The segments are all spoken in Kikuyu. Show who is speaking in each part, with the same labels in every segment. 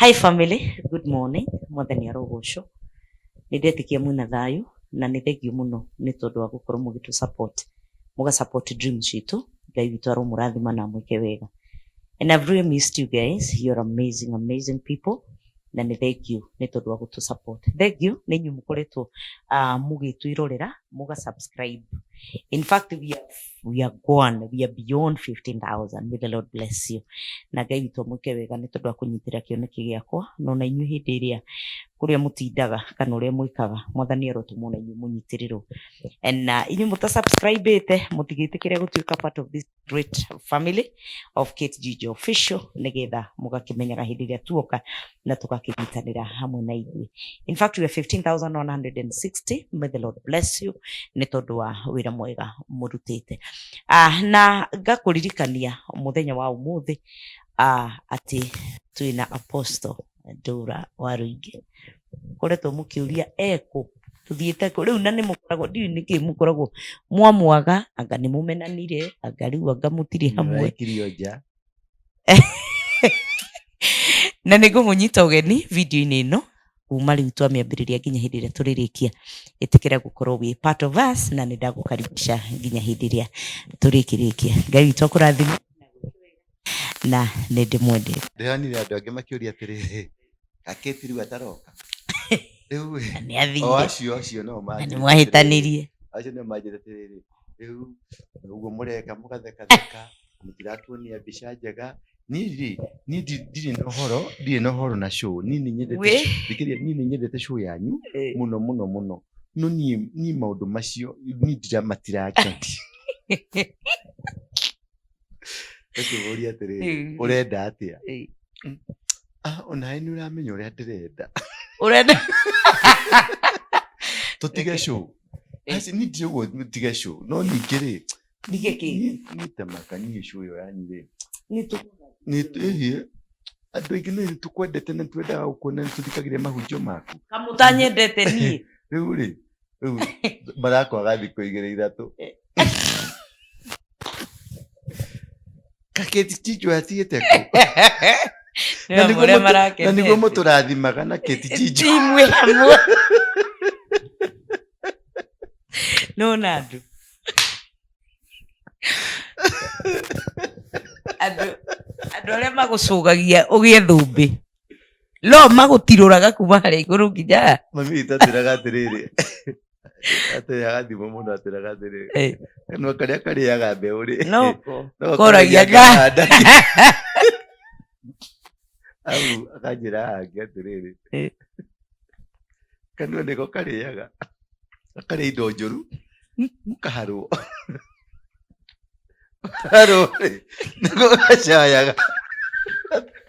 Speaker 1: Hi family, good morning. Mwathani arogocwo. Nĩ ndetĩkia mwĩna thayũ na nĩ thengiũ mũno nĩ tondũ wa gũkorwo mũgĩtũ support. Mũga support dreams citũ. Ngai witũ aromũrathima na amwĩke wega. And I've really missed you guys. You're amazing, amazing people. Na nĩ thengiũ nĩ tondũ wa gũtũ support. Thengiũ nĩ inyuĩ mũkoretwo mũgĩtwĩrorera, mũga subscribe. In fact, we are gone. We are beyond 15,000. May the Lord bless you. Na Ngai witũ amwĩke wega nĩ tondũ wa kũnyitĩra kĩoneki gĩakwa. Na ona inyuĩ hĩndĩ ĩrĩa kũrĩa mũtindaga kana ũrĩa mwĩkaga, Mwathani arotũma ona inyuĩ mũnyitĩrĩrwo. And inyuĩ mũta subscribe-ĩte, mũtigĩtĩkĩre gũtuĩka part of this great family of Kate Njijo Official nĩgetha mũgakĩmenyaga hĩndĩ ĩrĩa tuoka na tũgakĩnyitanĩra hamwe na ithuĩ. In fact, we are 15,160. May the Lord bless you nĩ tondũ wa wĩra mwega mũrutĩte. Na ngakũririkania mũthenya wa ũmũthĩ atĩ twĩna Apostle Ndũra wa Rũingĩ. Koretwo mũkĩũria ekũ, tũthiĩte kũ rĩu, na nĩ mũkoragwo, ndiũĩ nĩkĩ mũkoragwo mwamwaga, anga nĩ mũmenanire, anga rĩu anga mũtirĩ hamwe.
Speaker 2: Nĩwaikirio nja.
Speaker 1: Na nĩ ngũmũnyita ũgeni video-inĩ ĩno kuma rĩu twamĩambĩrĩria nginya hĩndĩ ĩrĩa tũrĩrĩkia. Ĩtĩkĩra gũkorwo wĩ part of us na nĩ ndagũkaribisha nginya hĩndĩ ĩrĩa tũrĩkĩrĩkia. Ngai witũ akũrathime na nĩ ndĩmwendete.
Speaker 2: Ndĩronire andũ angĩ makĩũria atĩrĩrĩ, Gaketi rĩu ataroka rĩu
Speaker 1: Na nĩ athire.
Speaker 2: O acio no
Speaker 1: Na nĩ
Speaker 2: manjĩrĩte
Speaker 1: mwahĩtanirie.
Speaker 2: atĩrĩrĩ, acio no manjĩrĩte atĩrĩrĩ, rĩu ũguo mũreka mũgathekatheka, mũtiratuonia mbica njega. Niĩ rĩ, niĩ ndirĩ na ũhoro, ndirĩ na ũhoro na show. Niĩ nĩ nyendete
Speaker 1: Wĩ?
Speaker 2: show, thikĩrĩria, niĩ nĩ nyendete show yanyu mũno mũno mũno, no niĩ maũndũ macio niĩ matirangenia. Ngakĩmũria atĩrĩrĩ, ũrenda atĩa? Ah, onawe nĩ ũramenya ũrĩa ndĩrenda.
Speaker 1: Ũrenda?
Speaker 2: Tũtige show. Aci, niĩ ndirĩ ũguo tige show, no ningĩ rĩ,
Speaker 1: Ndige kĩ?
Speaker 2: Niĩ tamaka niĩ show ĩyo yanyu rĩ,
Speaker 1: Nĩ tũ-
Speaker 2: nĩ ĩhĩ, andũ aingĩ nĩ tũkwendete na twendaga gũkuona, nĩ tũthikagĩrĩria mahunjio maku.
Speaker 1: Kamũtanyendete niĩ.
Speaker 2: Rĩu rĩ, rĩu marakwaga thikũ igĩrĩ ithatũ. Kaketi Chicho athiĩte kũ? Na nĩguo
Speaker 1: Ũrĩa
Speaker 2: na nĩguo mũtũrathimaga na Kate Chicho.
Speaker 1: Imwe hamwe. No na andũ. Andũ arĩa magũcũgagia ũgĩe thũmbĩ. No magũtirũraga kuma harĩa igũrũ nginya haha.
Speaker 2: Mami witũ atwĩraga atĩrĩrĩ, atwĩraga thimũ mũno, atwĩraga atĩrĩrĩ, kanua karĩa karĩaga mbeũ rĩ,
Speaker 1: Noko.
Speaker 2: no
Speaker 1: Koragia
Speaker 2: koragia
Speaker 1: ngahanda.
Speaker 2: ngahanda. Au akanjĩra hangĩ atĩrĩrĩ, kanua nĩko karĩaga, gakarĩa indo njũru, kaharwo. Harwo rĩ, nĩko gacayaga,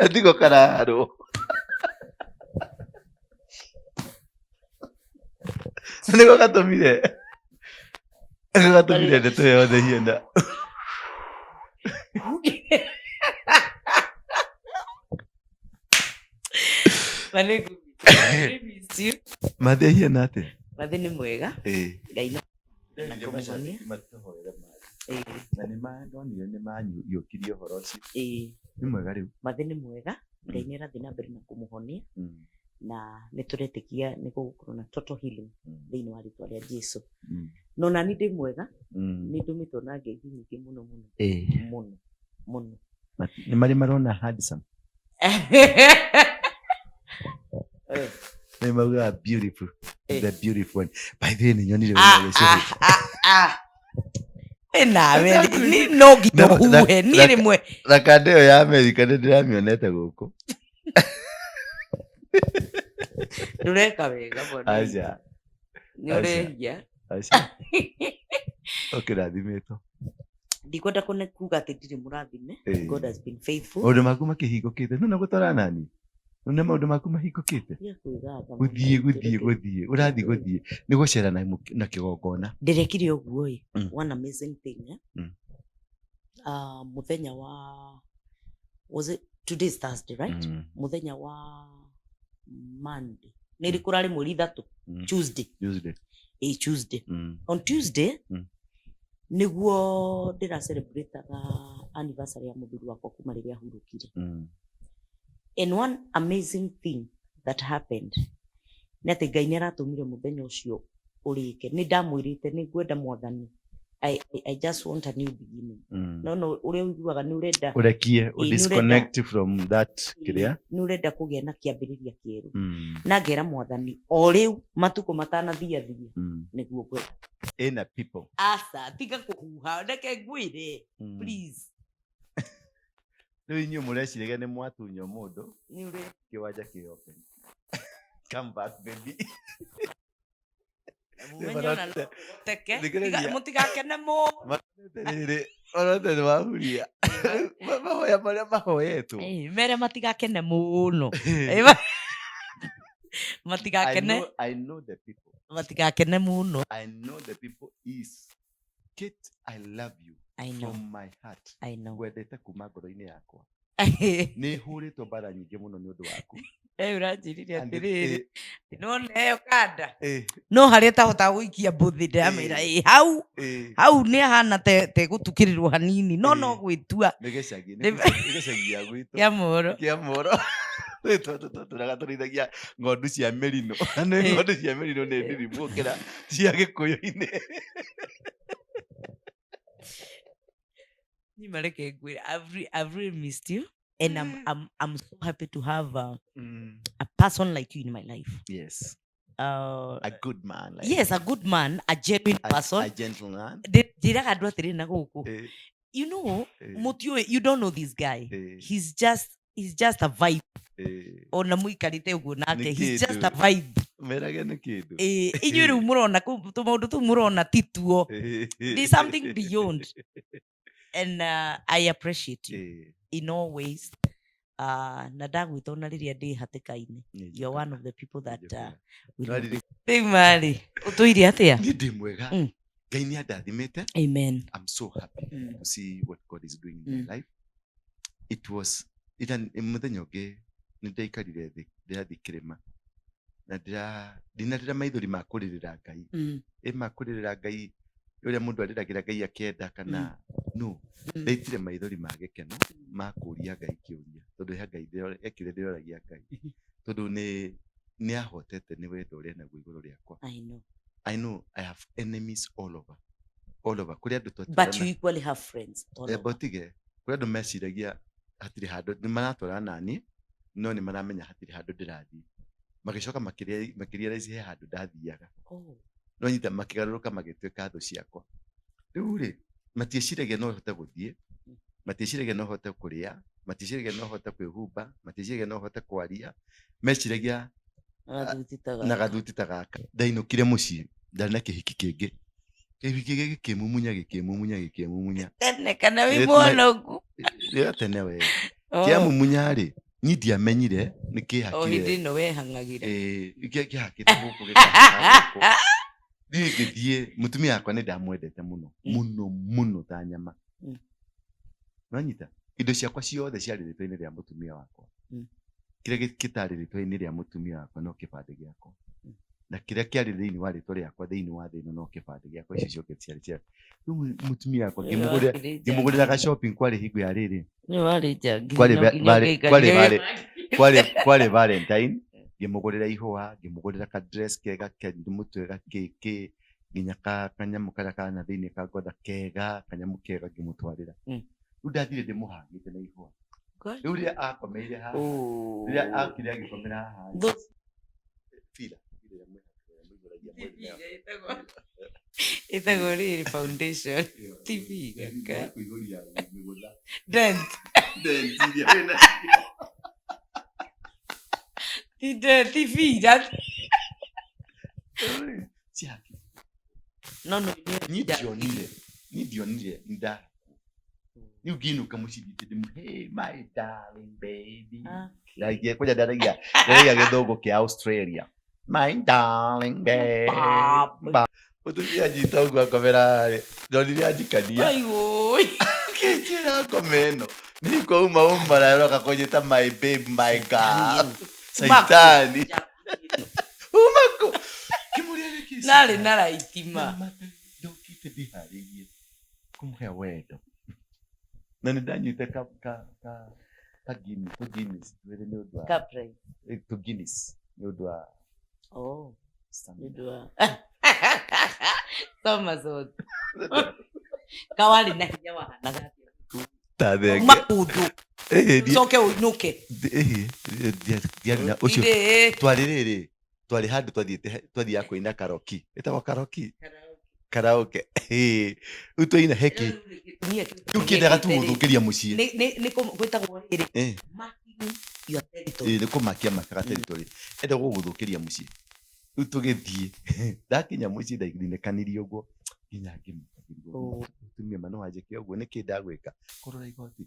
Speaker 2: na tiko karaharwo. Nĩko gatũmire, nĩko gatũmire ndeto yothe hiena.
Speaker 1: Miss you.
Speaker 2: Mathĩ hiena atĩa?
Speaker 1: Mathĩ nĩ mwega. Ngai no
Speaker 2: Ndĩrire
Speaker 1: kũmũhonia.
Speaker 2: macambĩki matũhoere maĩ. Na nĩ ndonire nĩ manyũkirie ũhoro ũcio. Nĩ mwega rĩu.
Speaker 1: Mathĩ nĩ mwega. Ngai nĩ arathiĩ na mbere na kũmũhonia. Na nĩ tũretĩkia nĩ gũgũkorwo na total healing thĩinĩ wa rĩtwa rĩa Jesu. No nani ndĩ mwega, nĩ ndũmĩtwo na ngeithi nyingĩ mũno mũno. Mũno mũno.
Speaker 2: Nĩ marĩ marona handsome. Nĩ maugaga beautiful. The beautiful one. By the way, nĩ nyonire wĩna gĩcũhĩ.
Speaker 1: We nawe no nginya ũhuhe niĩ rĩmwe.
Speaker 2: Rakanda ĩyo ya Amerika nĩ ndĩramĩonete gũkũ.
Speaker 1: Ndũreka wega bwana.
Speaker 2: Aca.
Speaker 1: Nĩ ũrehia.
Speaker 2: Aca. Ũkĩrathimĩtwo.
Speaker 1: Ndikwenda kuga atĩ ndirĩ mũrathime. God has been faithful.
Speaker 2: Maũndũ maku makĩhingũkĩte. Nĩ gũtwara nani? Nĩ maũndũ maku mahingũkĩte.
Speaker 1: Tiga kwĩgatha.
Speaker 2: Gũthiĩ, gũthiĩ, gũthiĩ. Ũrathiĩ gũthiĩ. Nĩ gũcera na kĩgongona.
Speaker 1: Ndĩrekire ũguo ĩ. One amazing thing. Mũthenya wa, was it, today is Thursday, right? Mũthenya wa Monday. Nĩ rĩ kũrarĩ mweri 3? Tuesday.
Speaker 2: Tuesday.
Speaker 1: Tuesday. On Tuesday, nĩguo ndĩra celebrate-aga anniversary ya mũthuri wakwa kuma rĩrĩa ahurũkire. And one amazing thing that happened nĩ atĩ Ngai nĩ aratũmire mũthenya ũcio ũrĩke. Nĩ ndamwĩrĩte nĩ ngwenda Mwathani, I just want a new beginning. No no ũrĩa ũiguaga nĩ ũrenda
Speaker 2: Ũrekie.
Speaker 1: Ĩ, nĩ
Speaker 2: Disconnect from that kĩrĩa.
Speaker 1: Nĩ ũrenda kũgĩa na kĩambĩrĩria kĩerũ. Na ngera Mwathani o rĩu matukũ matanathiathia nĩguo ngwenda.
Speaker 2: Ĩna people.
Speaker 1: Aca, tiga kũhuha, reke ngwĩre. Please.
Speaker 2: Rĩu inyuĩ mũreciragia nĩ mwatunywo mũndũ.
Speaker 1: Nĩ ũrĩ
Speaker 2: Kĩwanja kĩ open, come back baby.
Speaker 1: Mũmenye ona no kũhoteke.
Speaker 2: Thikĩrĩria.
Speaker 1: Mũtigakene mũno.
Speaker 2: Rĩrĩ orothe nĩ wahuria mahoya marĩa mahoyetwo.
Speaker 1: Ĩ, mere matigakene mũno. Ĩ, matigakene.
Speaker 2: I know the people.
Speaker 1: Matigakene mũno.
Speaker 2: I know the people is Kate, I love you
Speaker 1: I know.
Speaker 2: from my heart.
Speaker 1: I know.
Speaker 2: Ngwendete kuma ngoro-inĩ yakwa. Nĩ hũrĩtwo mbara nyingĩ mũno nĩ ũndũ waku.
Speaker 1: Ĩ, ũranjĩrire
Speaker 2: And
Speaker 1: atĩrĩrĩ, nona ĩyo kanda no harĩa ĩtahotaga gũikia mbũthĩ ndĩramĩra ĩ hau hau nĩ ahana te gũtukĩrĩrwo hanini no no gwĩtua.
Speaker 2: Nĩ gĩcagi, nĩ gĩcagi gĩa gwitũ.
Speaker 1: Kĩa Mohoro.
Speaker 2: Kĩa Mohoro. Tũtũraga tũrĩithagia ng'ondu cia mĩrino. Nĩ ng'ondu cia mĩrino nĩ ndirimũ gũkĩra cia gĩkũyũ-inĩ.
Speaker 1: Nyima reke ngwĩre, I've really missed you and I'm so happy to have a person like you in my life.
Speaker 2: Yes. A good man like
Speaker 1: Yes, a good man, a genuine person.
Speaker 2: A gentleman.
Speaker 1: Njĩraga andũ atĩrĩ na gũkũ, you know, mũtiũĩ, you don't know this guy. He's just a vibe. Ona mũikarĩte ũguo nake,
Speaker 2: Nĩ
Speaker 1: he's just a
Speaker 2: kĩndũ.
Speaker 1: vibe.
Speaker 2: Merage nĩ kĩndũ.
Speaker 1: Ĩ, inyuĩ rĩu mũrona tũmaũndũ tũu mũrona ti tuo. There's something beyond and I appreciate you in all ways, na ndagwĩta ona rĩrĩa ndĩ hatĩka-inĩ,
Speaker 2: Nĩ
Speaker 1: you're one
Speaker 2: njũkaga.
Speaker 1: of the people that
Speaker 2: Nĩ
Speaker 1: will
Speaker 2: No, rĩrĩ-
Speaker 1: rĩu marĩ ũtũire atĩa?
Speaker 2: Niĩ ndĩ mwega. Ngai nĩ andathimĩte.
Speaker 1: Amen.
Speaker 2: I'm so happy to see what God is doing in my life. It was ira mũthenya ũngĩ nĩ ndaikarire thĩ ndĩrathiĩ kĩrĩma na ndinarĩra maithori ma kũrĩrĩra Ngai. Ĩ ma kũrĩrĩra Ngai ũrĩa mũndũ arĩragĩra Ngai akĩenda kana no. Ndaitire maithori ma gĩkeno ma kũria Ngai kĩũria tondũ he Ngai he kĩũria ndĩroragia Ngai tondũ nĩ ahotete nĩ wendo ũrĩa naguo igũrũ rĩakwa.
Speaker 1: I know.
Speaker 2: I know I have enemies all over, all over kũrĩ andũ
Speaker 1: But you
Speaker 2: twatwarana
Speaker 1: equally have friends all over.
Speaker 2: Botige kũrĩ andũ meciragia hatirĩ handũ nĩ maratwarana nani no nĩ maramenya hatirĩ handũ ndĩrathiĩ, magĩcoka makĩrealize he handũ ndathiaga. No nyita makĩgarũrũka magĩtuĩka thũ ciakwa. Rĩu rĩ matiĩciragia no hote gũthiĩ, matiĩciragia no hote kũrĩa, matiĩciragia no hote kwĩhumba, matiĩciragia no hote kwaria, meciragia
Speaker 1: Gathuti ta
Speaker 2: na
Speaker 1: gaka.
Speaker 2: Gathuti ta gaka. Ndainũkire mũciĩ ndarĩ na kĩhiki kĩngĩ, kĩhiki gĩkĩ gĩkĩmumunya gĩkĩmumunya gĩkĩmumunya.
Speaker 1: Tene kana wĩ
Speaker 2: Ĩ,
Speaker 1: mwonoku?
Speaker 2: Rĩrĩa tene we
Speaker 1: Oh.
Speaker 2: kĩamumunya rĩ niĩ ndiamenyire nĩ
Speaker 1: O
Speaker 2: kĩhakire.
Speaker 1: hĩndĩ ĩno wehang'agĩra.
Speaker 2: Ĩ, kĩhakĩte gũkũ gĩkahaka gũkũ. Niĩ ngĩthiĩ mũtumia wakwa nĩ ndamwendete mũno mũno mũno ta nyama. Nonyita indo ciakwa ciothe ciarĩ rĩtwa-inĩ rĩa mũtumia wakwa. Kĩrĩa gĩtarĩ rĩtwa-inĩ rĩa mũtumia wakwa no kĩbandĩ gĩakwa. Na kĩrĩa kĩarĩ thĩinĩ wa rĩtwa rĩakwa thĩinĩ wa thĩ ĩno no kĩbandĩ gĩakwa, icio ciothe ciarĩ cia rĩu mũtumia wakwa. Ngĩmũgũrĩra ga shopping kwarĩ hingo ya rĩrĩ.
Speaker 1: Nĩ warĩ njangi.
Speaker 2: Kwarĩ
Speaker 1: No nginya ũngĩikarire wĩ
Speaker 2: kwarĩ Valentine, ngĩmũgũrĩra ihũa, ngĩmũgũrĩra ka dress kega mũtwe gakĩkĩ nginya kanyamũ karĩa kana thĩinĩ ka ngotha kega, kanyamũ kega ngĩmũtwarĩra. Rĩu ndathire ndĩmũhangĩte na ihũa. Rĩu rĩrĩa akomeire haha, rĩrĩa akire agĩkomera haha bira ĩrĩa mũihũragia mwĩrĩ nayo.
Speaker 1: Ĩtagwo rĩrĩ foundation ti bira
Speaker 2: Ĩyo ya kũihũria mĩgũtha.
Speaker 1: Dent.
Speaker 2: Dent iria wĩnacio.
Speaker 1: Ti dent, ti bira.
Speaker 2: Ciake.
Speaker 1: No
Speaker 2: Niĩ ndionire nda rĩu ngĩinũka mũciĩ thiĩte ndĩmũ, "Hey my darling baby." Ndagia kwanja ndaragia gĩthũngũ kĩa Australia, "My darling baby."
Speaker 1: Babe.
Speaker 2: Mũtumia anyita ũguo akomera rĩ, ndonire anjikania.
Speaker 1: Aiwoi.
Speaker 2: Kĩnjĩra ngome ĩno nĩ kwauma ũmara ũroka kũnjĩta my babe, my girl, caitani uma kũ? Kĩmũria nĩkĩ?
Speaker 1: Narĩ na raitima.
Speaker 2: Ndokĩte ndĩharĩirie kũmũhe wendo na nĩ ndanyuĩte ka ka ka Ta Guinness, tũ Guinness twĩrĩ nĩ ũndũ wa
Speaker 1: Capri.
Speaker 2: Tũ Guinness nĩ ũndũ wa
Speaker 1: Oh, nĩ
Speaker 2: stamina.
Speaker 1: ũndũ wa Somersault. Kawarĩ na hinya wahanaga atĩa?
Speaker 2: Ta thenge.
Speaker 1: Makundu.
Speaker 2: Ĩhĩ,
Speaker 1: Ũcoke ũinũke.
Speaker 2: Ĩhĩ, ndiarĩ na ũcio.
Speaker 1: Irĩ.
Speaker 2: Twarĩ rĩrĩ, twarĩ handũ twathiĩte, twathiaga kũina karoki, ĩtagwo karoki, karaoke. Ĩĩ, rĩu twaina he kĩ rĩu kĩendaga tu gũthũkĩria mũciĩ.
Speaker 1: Nĩ gwĩtagwo rĩrĩ, marking your territory.
Speaker 2: Ĩĩ, nĩ kũmakia makaga territory, enda gũgũthũkĩria mũciĩ. Rĩu tũgĩthiĩ, ndakinya mũciĩ ndainĩkanirie ũguo nginya ngĩmaka, ngĩrigwo, mũtumia ma no anjĩke ũguo, nĩkĩ ndagwĩka? Kũrora igoti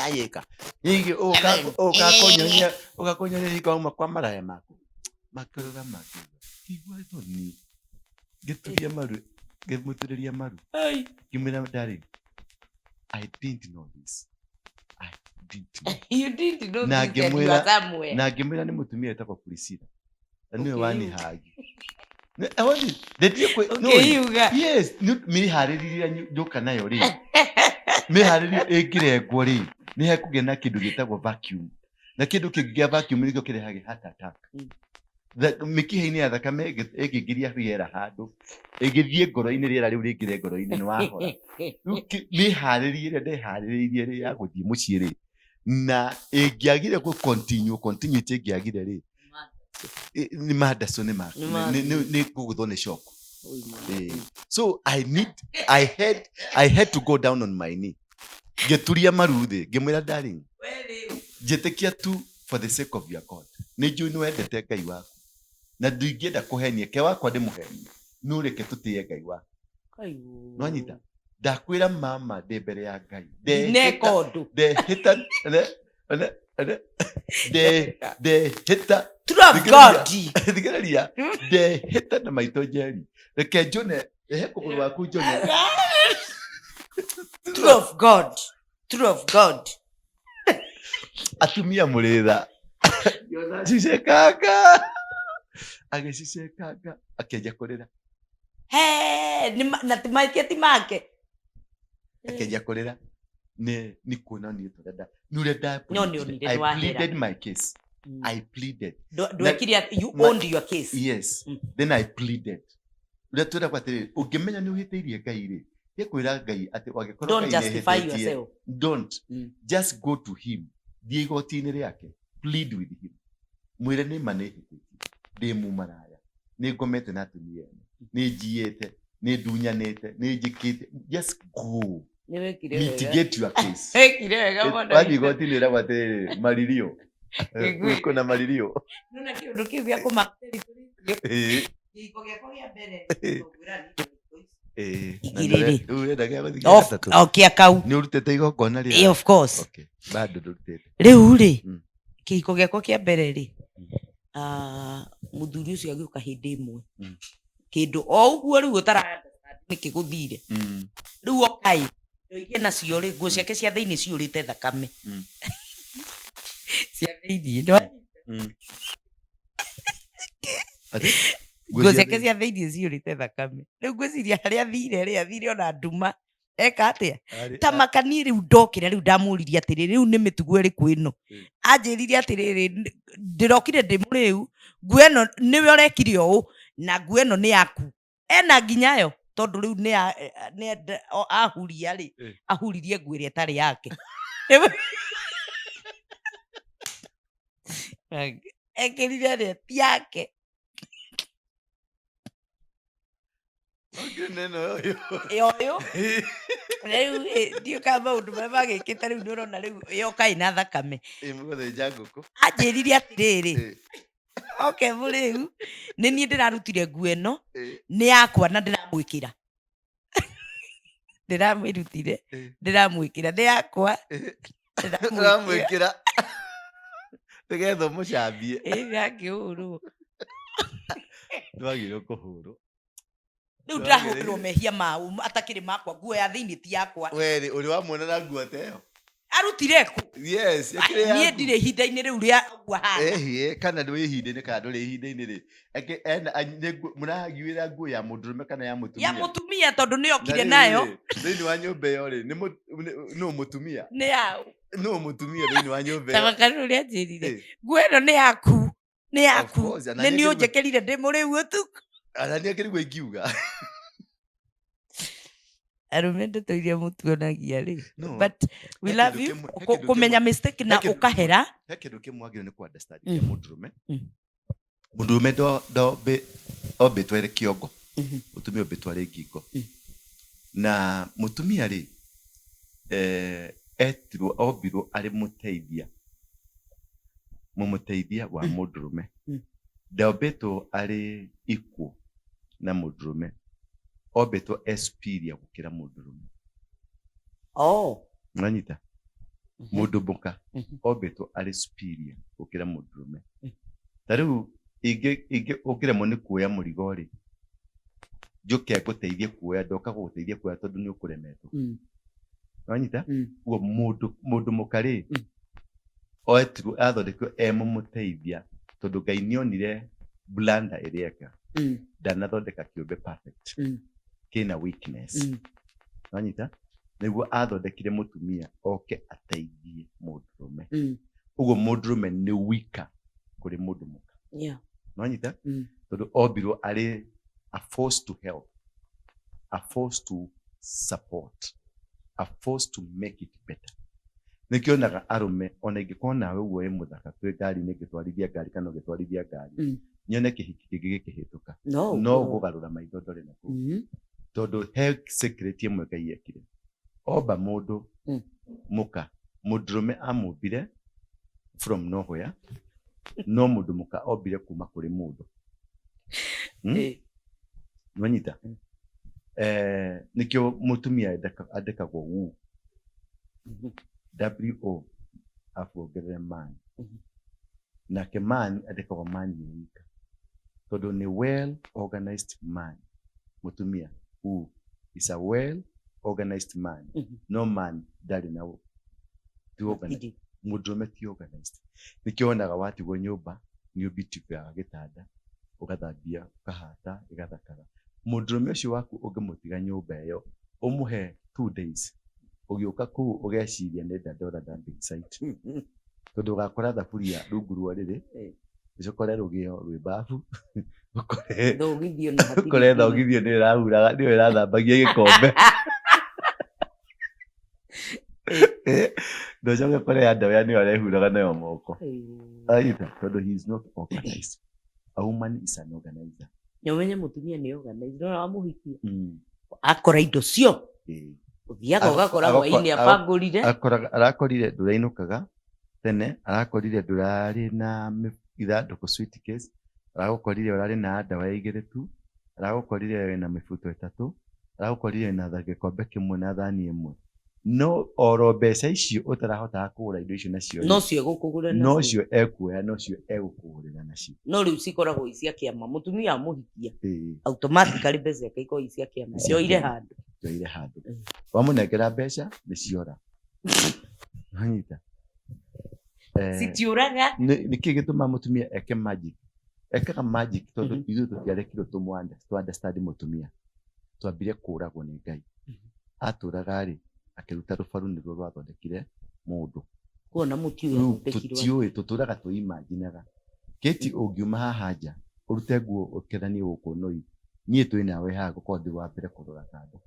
Speaker 2: ayĩka ningĩ ũgakũnyonia, ũgakũnyonia hingo wauma kwa maraya maku makĩrora makiuga kĩigua thoni. Ngĩturia maru, ngĩmũturĩria maru,
Speaker 1: Ai.
Speaker 2: ngĩmwĩra, "Darling, I didn't know this, I didn't know."
Speaker 1: You didn't know
Speaker 2: Na
Speaker 1: this and you
Speaker 2: ngĩmwĩra-
Speaker 1: are somewhere.
Speaker 2: Na ngĩmwĩra nĩ mũtumia wĩtagwo Priscilla na nĩwe
Speaker 1: Ũkĩyuga.
Speaker 2: wanihagi. Ndendiĩ.
Speaker 1: Ũkĩyuga.
Speaker 2: Yes, mĩharĩrĩria njoka nayo rĩ, mĩharĩrĩrio ĩngĩrengwo rĩ, nĩ hekũgĩa na kĩndũ gĩtagwo vacuum, na kĩndũ kĩngĩgĩa vacuum nĩkĩo kĩrehage heart attack. Mĩkiha-inĩ ya thakame ĩngĩingĩria rĩera handũ, ĩngĩthiĩ ngoro-inĩ, rĩera rĩu rĩingĩre ngoro-inĩ, nĩ wahora. Rĩu mĩharĩrie ĩrĩa ndeharĩrĩirie rĩ ya gũthiĩ mũciĩ rĩ, na ĩngĩagire gũ continue, continuity ĩngĩagire rĩ, nĩ mandaco nĩ
Speaker 1: Nĩ ma-
Speaker 2: nĩ ngũgũthwo nĩ shock. So I had to go down on my knee, ngĩturia maru thĩ, ngĩmwĩra, "Darling, njĩtĩkia tu for the sake of your God. Nĩ njũĩ nĩ wendete Ngai waku na ndingĩenda kũhenia ke wakwa ndĩmũhenie, no reke tũtĩe Ngai waku." Nwanyita ndakwĩra mama ndĩ mbere ya Ngai.
Speaker 1: Ndineka ũndũ.
Speaker 2: Ndehĩta ndehĩta.
Speaker 1: True of God.
Speaker 2: Thikĩrĩria, ndehĩta na maitũ Njeri, reke njone, rehe kũgũrũ waku njone.
Speaker 1: True of God. True of God.
Speaker 2: Atumia mũrĩ tha. Ngĩona cicekanga, agĩcicekanga, akĩanjia kũrĩra.
Speaker 1: He, na ti make, ti make.
Speaker 2: Akĩanjia kũrĩra nĩ kuona niĩ tũrenda nĩ ũrĩa nda
Speaker 1: No, nĩ onire
Speaker 2: I
Speaker 1: nĩ wahera.
Speaker 2: pleaded my case. I pleaded.
Speaker 1: Ndwekire atĩ- you owned your case.
Speaker 2: Yes. Then I pleaded. Ũrĩa twĩragwo atĩrĩrĩ, ũngĩmenya nĩ ũhĩtĩirie Ngai rĩ, thiĩ kwĩra Ngai atĩ wangĩkorwo
Speaker 1: Don't
Speaker 2: Ngai
Speaker 1: justify
Speaker 2: nĩahĩtĩtie,
Speaker 1: yourself.
Speaker 2: Don't. Just go to him, thiĩ igoti-inĩ rĩake, plead with him, mwĩre, "Nĩ ma nĩ hĩtĩtie, ndĩ mumaraya, nĩ ngomete na atumia ene, nĩ njiyĩte, nĩ ndunyanĩte, nĩ njĩkĩte." Just go.
Speaker 1: Nĩ wekire wega.
Speaker 2: Mitigate your case.
Speaker 1: Wekire wega mũno.
Speaker 2: Wathiĩ igoti-inĩ ĩragwo atĩrĩrĩ, maririo.
Speaker 1: Ngĩgwĩ-
Speaker 2: Kuna maririo.
Speaker 1: Nĩwona kĩũndũ kĩu gĩa kũma kĩhiko gĩakwa kĩa mbere, ngwĩra nĩ
Speaker 2: Na
Speaker 1: Igĩrĩ.
Speaker 2: rĩu ũrenda gĩa gũthiĩ gĩa
Speaker 1: Of-
Speaker 2: gatatũ?
Speaker 1: o kĩa kau.
Speaker 2: Nĩ ũrutĩte igongona rĩa
Speaker 1: Of course.
Speaker 2: Okay, bado ndũrutĩte.
Speaker 1: Rĩu rĩ, kĩhiko gĩakwa kĩa mbere rĩ, mũthuri ũcio agĩũka hĩndĩ ĩmwe, kĩndũ o ũguo rĩu ũtara nĩkĩ gũthire. Rĩu okai ndoige nacio rĩ, nguo ciake cia thĩinĩ ciũrĩte thakame. Cia thĩinĩ.
Speaker 2: Atĩ?
Speaker 1: Nguo ciake cia thĩinĩ ciũrĩte thakame. Rĩu ngwĩciria harĩa athire rĩ, athire ona nduma eka atĩa. Ta makani rĩu ndokĩra, rĩu ndamũririe atĩrĩ, rĩu nĩ mĩtugo ĩrĩkũ ĩno? Anjĩrire atĩrĩrĩ, "Ndĩrokire ndĩ mũrĩu, nguo ĩno nĩwe ũrekire ũũ, na nguo ĩno nĩ yaku ena nginya yo, tondũ rĩu nĩ ahuria rĩ, ahuririe nguo ĩrĩa ĩtarĩ yake. Ekĩrire ĩrĩa ti yake."
Speaker 2: Okire neno ũyũ.
Speaker 1: Yoyo rĩu ĩ, ndiũ kana maũndũ marĩa magĩkĩte rĩu nĩ ũrona rĩu yoka ĩna thakame.
Speaker 2: Ĩ, mũgũthĩnja ngũkũ.
Speaker 1: Anjĩrire atĩrĩrĩ, oke rĩu nĩ niĩ ndĩrarutire nguo ĩno, nĩ yakwa na ndĩramwĩkĩra, ndĩramĩrutire, ndĩramwĩkĩra, nĩ yakwa, ndĩramwĩkĩra.
Speaker 2: Ũramwĩkĩra nĩgetha ũmũcambie.
Speaker 1: Ĩ, yakĩhũrwo.
Speaker 2: Ndwagĩrĩirwo kũhũrwo.
Speaker 1: Rĩu ndĩrahũrĩrwo mehia mau atakĩrĩ makwa, nguo ya thĩinĩ ti yakwa.
Speaker 2: Werĩ ũrĩ wamuona na nguo ta ĩyo?
Speaker 1: Arutire kũ?
Speaker 2: Yes, ĩkĩrĩ
Speaker 1: Niĩ
Speaker 2: yaku.
Speaker 1: ndirĩ ihinda-inĩ rĩu rĩa ũguo hana.
Speaker 2: Ĩhĩ, kana ndwĩ ihinda-inĩ kana ndũrĩ ihinda-inĩ rĩ, ena mũragiũĩra nguo ya mũndũrũme kana ya mũtumia?
Speaker 1: Ya mũtumia, tondũ nĩ
Speaker 2: Na
Speaker 1: okire
Speaker 2: rĩu
Speaker 1: nayo.
Speaker 2: rĩ, thĩinĩ wa nyũmba ĩyo rĩ, nĩ nũ mũtumia?
Speaker 1: Nĩ yaũ?
Speaker 2: No mũtumia thĩinĩ wa nyũmba ĩyo.
Speaker 1: Tabakari ũrĩa anjĩrire,
Speaker 2: Eh,
Speaker 1: nguo ĩno nĩ yaku, nĩ
Speaker 2: of
Speaker 1: yaku,
Speaker 2: course, ana
Speaker 1: nĩ
Speaker 2: niĩ
Speaker 1: niĩ
Speaker 2: akĩrigwo-
Speaker 1: ũnjĩkĩrire ndĩ mũrĩu ũtukũ.
Speaker 2: Ana niĩ akĩrigwo ingiuga.
Speaker 1: Arũme ndeto iria mũtuonagia rĩ,
Speaker 2: No,
Speaker 1: but we
Speaker 2: he
Speaker 1: love
Speaker 2: kĩndũ
Speaker 1: you.
Speaker 2: kĩmwe- he kĩndũ
Speaker 1: Kũmenya
Speaker 2: kĩmwe-
Speaker 1: mistake na
Speaker 2: he kĩndũ
Speaker 1: ũkahera.
Speaker 2: He kĩndũ kĩmwe wagĩrĩirwo nĩ kũ understand
Speaker 1: Mm.
Speaker 2: kĩa mũndũrũme. Mũndũrũme ombĩtwo arĩ kĩongo, mũtumia ombĩtwo arĩ ngingo. Na mũtumia rĩ, etirwo ombirwo arĩ mũteithia, mũmũteithia wa mũndũrũme. Ndombĩtwo arĩ equal na mũndũrũme, ombĩtwo e superior gũkĩra mũndũrũme.
Speaker 1: Oh.
Speaker 2: Nĩwanyita? Mũndũ mũka ombĩtwo arĩ superior gũkĩra mũndũrũme. Ta rĩu ingĩ ũngĩremwo nĩ kuoya mũrigo rĩ, njũke ngũteithie kuoya, ndoka gũgũteithia kuoya tondũ nĩ ũkũremetwo. Nĩwanyita? Ũguo mũndũ mũka rĩ, oetirwo athondekirwo e mũmũteithia tondũ Ngai nĩonire blunder ĩrĩa eka. Ndanathondeka kĩũmbe perfect. Kĩna weakness. Nĩwanyita? Nĩguo athondekire mũtumia oke ateithie mũndũrũme. Ũguo mũndũrũme nĩ weaker kũrĩ mũndũ mũka. Nĩwanyita? Tondũ ombirwo arĩ a force to help, a force to support, a force to make it better. Nĩkĩo onaga arũme ona ingĩkorwo nawe ũguo wĩ mũthaka twĩ ngari-inĩ ngĩtwarithia ngari kana ũgĩtwarithia ngari, nyone kĩhiki kĩngĩ gĩkĩhĩtũka,
Speaker 1: No,
Speaker 2: no
Speaker 1: ũkorwo.
Speaker 2: ngũgarũra maitho ndore na kũu. Tondũ he secret ĩmwe Ngai ekire. Omba mũndũ mũka, mũndũrũme amũmbire from nowhere, no mũndũ mũka ombire kuma kũrĩ mũndũ. Nĩwanyita? Nĩkĩo mũtumia andĩkagwo wu. W O arabu wongerere man. Nake man andĩkagwo man ĩ wika. Tondũ nĩ well organized man. Mũtumia wu is a well organized man. No man ndarĩ na ti organized.
Speaker 1: Gũtirĩ.
Speaker 2: Mũndũrũme ti organized. Nĩkĩo wonaga watigwo nyũmba nĩ ũbitikaga gĩtanda, ũgathambia, ũkahata, ĩgathakara. Mũndũrũme ũcio waku ũngĩmũtiga nyũmba ĩyo, ũmũhe 2 days, ũgĩũka kũu ũgeciria nĩ Dandora dumping site. Tondũ ũgakora thaburia rungu rwa ũrĩrĩ, ũcoke ũkore rũgĩo rwĩ babu, ũkore
Speaker 1: Thogithio na hatirĩ
Speaker 2: ũkore
Speaker 1: kĩndũ.
Speaker 2: Thogithio nĩyo ĩrahuraga, nĩyo ĩrathambagia gĩkombe. Na ũcoke ũkore underwear nĩyo arehuraga nayo moko. Aitha, tondũ he is not organized. A woman is an organizer.
Speaker 1: Na ũmenye mũtumia nĩ organized. Nĩwona wamũhikia? Akora indo cio. Ũthiaga ũgakora hwainĩ abangũrire.
Speaker 2: Arakorire ndũrainũkaga tene, arakorire ndũrarĩ na ithandũkũ suitcase, aragũkorire ũrarĩ na underwear igĩrĩ tu, aragũkorire wĩna mĩbuto ĩtatũ, aragũkorire wĩna gĩkombe kĩmwe na thani ĩmwe. No oro mbeca icio ũtarahotaga kũgũra indo icio nacio rĩ,
Speaker 1: No cio egũkũgũrĩra
Speaker 2: no
Speaker 1: nacio.
Speaker 2: cio ekuoya, no cio egũkũgũrĩra nacio.
Speaker 1: No rĩu cikoragwo i cia kĩama. Mũtumia amũhikia, automatically mbeca ciake ikoragwo i cia kĩama.
Speaker 2: Cia
Speaker 1: Cioire
Speaker 2: kĩama.
Speaker 1: handũ.
Speaker 2: Cioire handũ. Wamũnengera mbeca nĩ ciora. Wanyita?
Speaker 1: Citiũraga.
Speaker 2: Nĩkĩ gĩtũmaga mũtumia eke magic? Ekaga magic tondũ ithuĩ tũtiarekirwo tũ understand mũtumia. Twambire kũragwo nĩ Ngai. Atũraga rĩ, akĩruta rũbaru nĩruo rwathondekire mũndũ.
Speaker 1: Kuona mũtiũĩ
Speaker 2: Rĩu
Speaker 1: athondekirwo atĩa.
Speaker 2: Tũtiũĩ, tũtũraga tũimaginaga. Kĩti ũngiuma haha nja, ũrute nguo ũkethanie gũkũ noi, niĩ twĩ nawe haha ngũkorwo ndĩ wa mbere kũrora kando.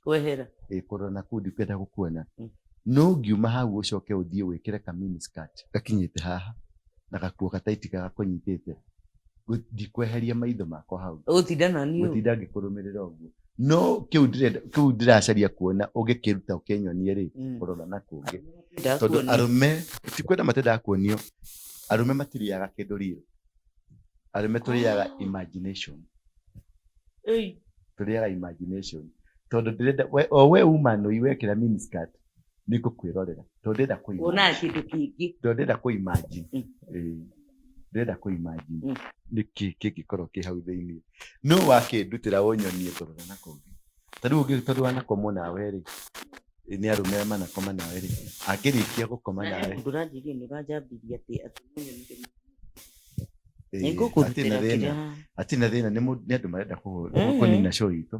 Speaker 1: Kwehera.
Speaker 2: Ĩ, kũrora na kũu ndikwenda gũkuona. No ũngiuma hau ũcoke ũthiĩ wĩkĩre ka mini skirt gakinyĩte haha na gakuo gataiti gakũnyitĩte, ndikweheria maitho makwa hau.
Speaker 1: Ũgũtinda na niĩ ũũ.
Speaker 2: Ngũtinda ngĩkũrũmĩrĩra ũguo. No kĩu ndĩrenda, kĩu ndĩracaria kuona ũngĩkĩruta ũkĩnyonie rĩ, kũrora na kũngĩ.
Speaker 1: Ndĩrenda
Speaker 2: Tondũ
Speaker 1: kuonio.
Speaker 2: arũme ti kwenda matendaga kuonio, arũme matirĩaga kĩndũ real. Arũme tũrĩaga imagination.
Speaker 1: Ĩi.
Speaker 2: Tũrĩaga imagination. Tondũ ndĩrenda we, o we uma nũi wekĩra mini skirt nĩ ngũkwĩrorera. Tondũ ndĩrenda kũ
Speaker 1: Wonaga
Speaker 2: imagine.
Speaker 1: kĩndũ kĩngĩ.
Speaker 2: Tondũ ndĩrenda kũ imagine. Ĩĩ. Ndĩrenda kũ imagine. Nĩkĩ kĩngĩkorwo kĩ hau thĩinĩ. No wakĩndutĩra ũnyonie ngũrora na kũngĩ. Ta rĩu ũngĩ tondũ wanakomwo nawe rĩ, nĩ arũme arĩa manakoma nawe rĩ, angĩrĩkia gũkoma
Speaker 1: Na
Speaker 2: nawe.
Speaker 1: he mũndũ ũranjĩrire nĩ ũranjambirie atĩ nĩũnyonire mũndũ.
Speaker 2: Ĩĩ,
Speaker 1: Nĩ ngũkũrutĩra
Speaker 2: hatirĩ na thĩna.
Speaker 1: kĩrĩa.
Speaker 2: Hatirĩ na thĩna, nĩ andũ marenda kũnina show itũ.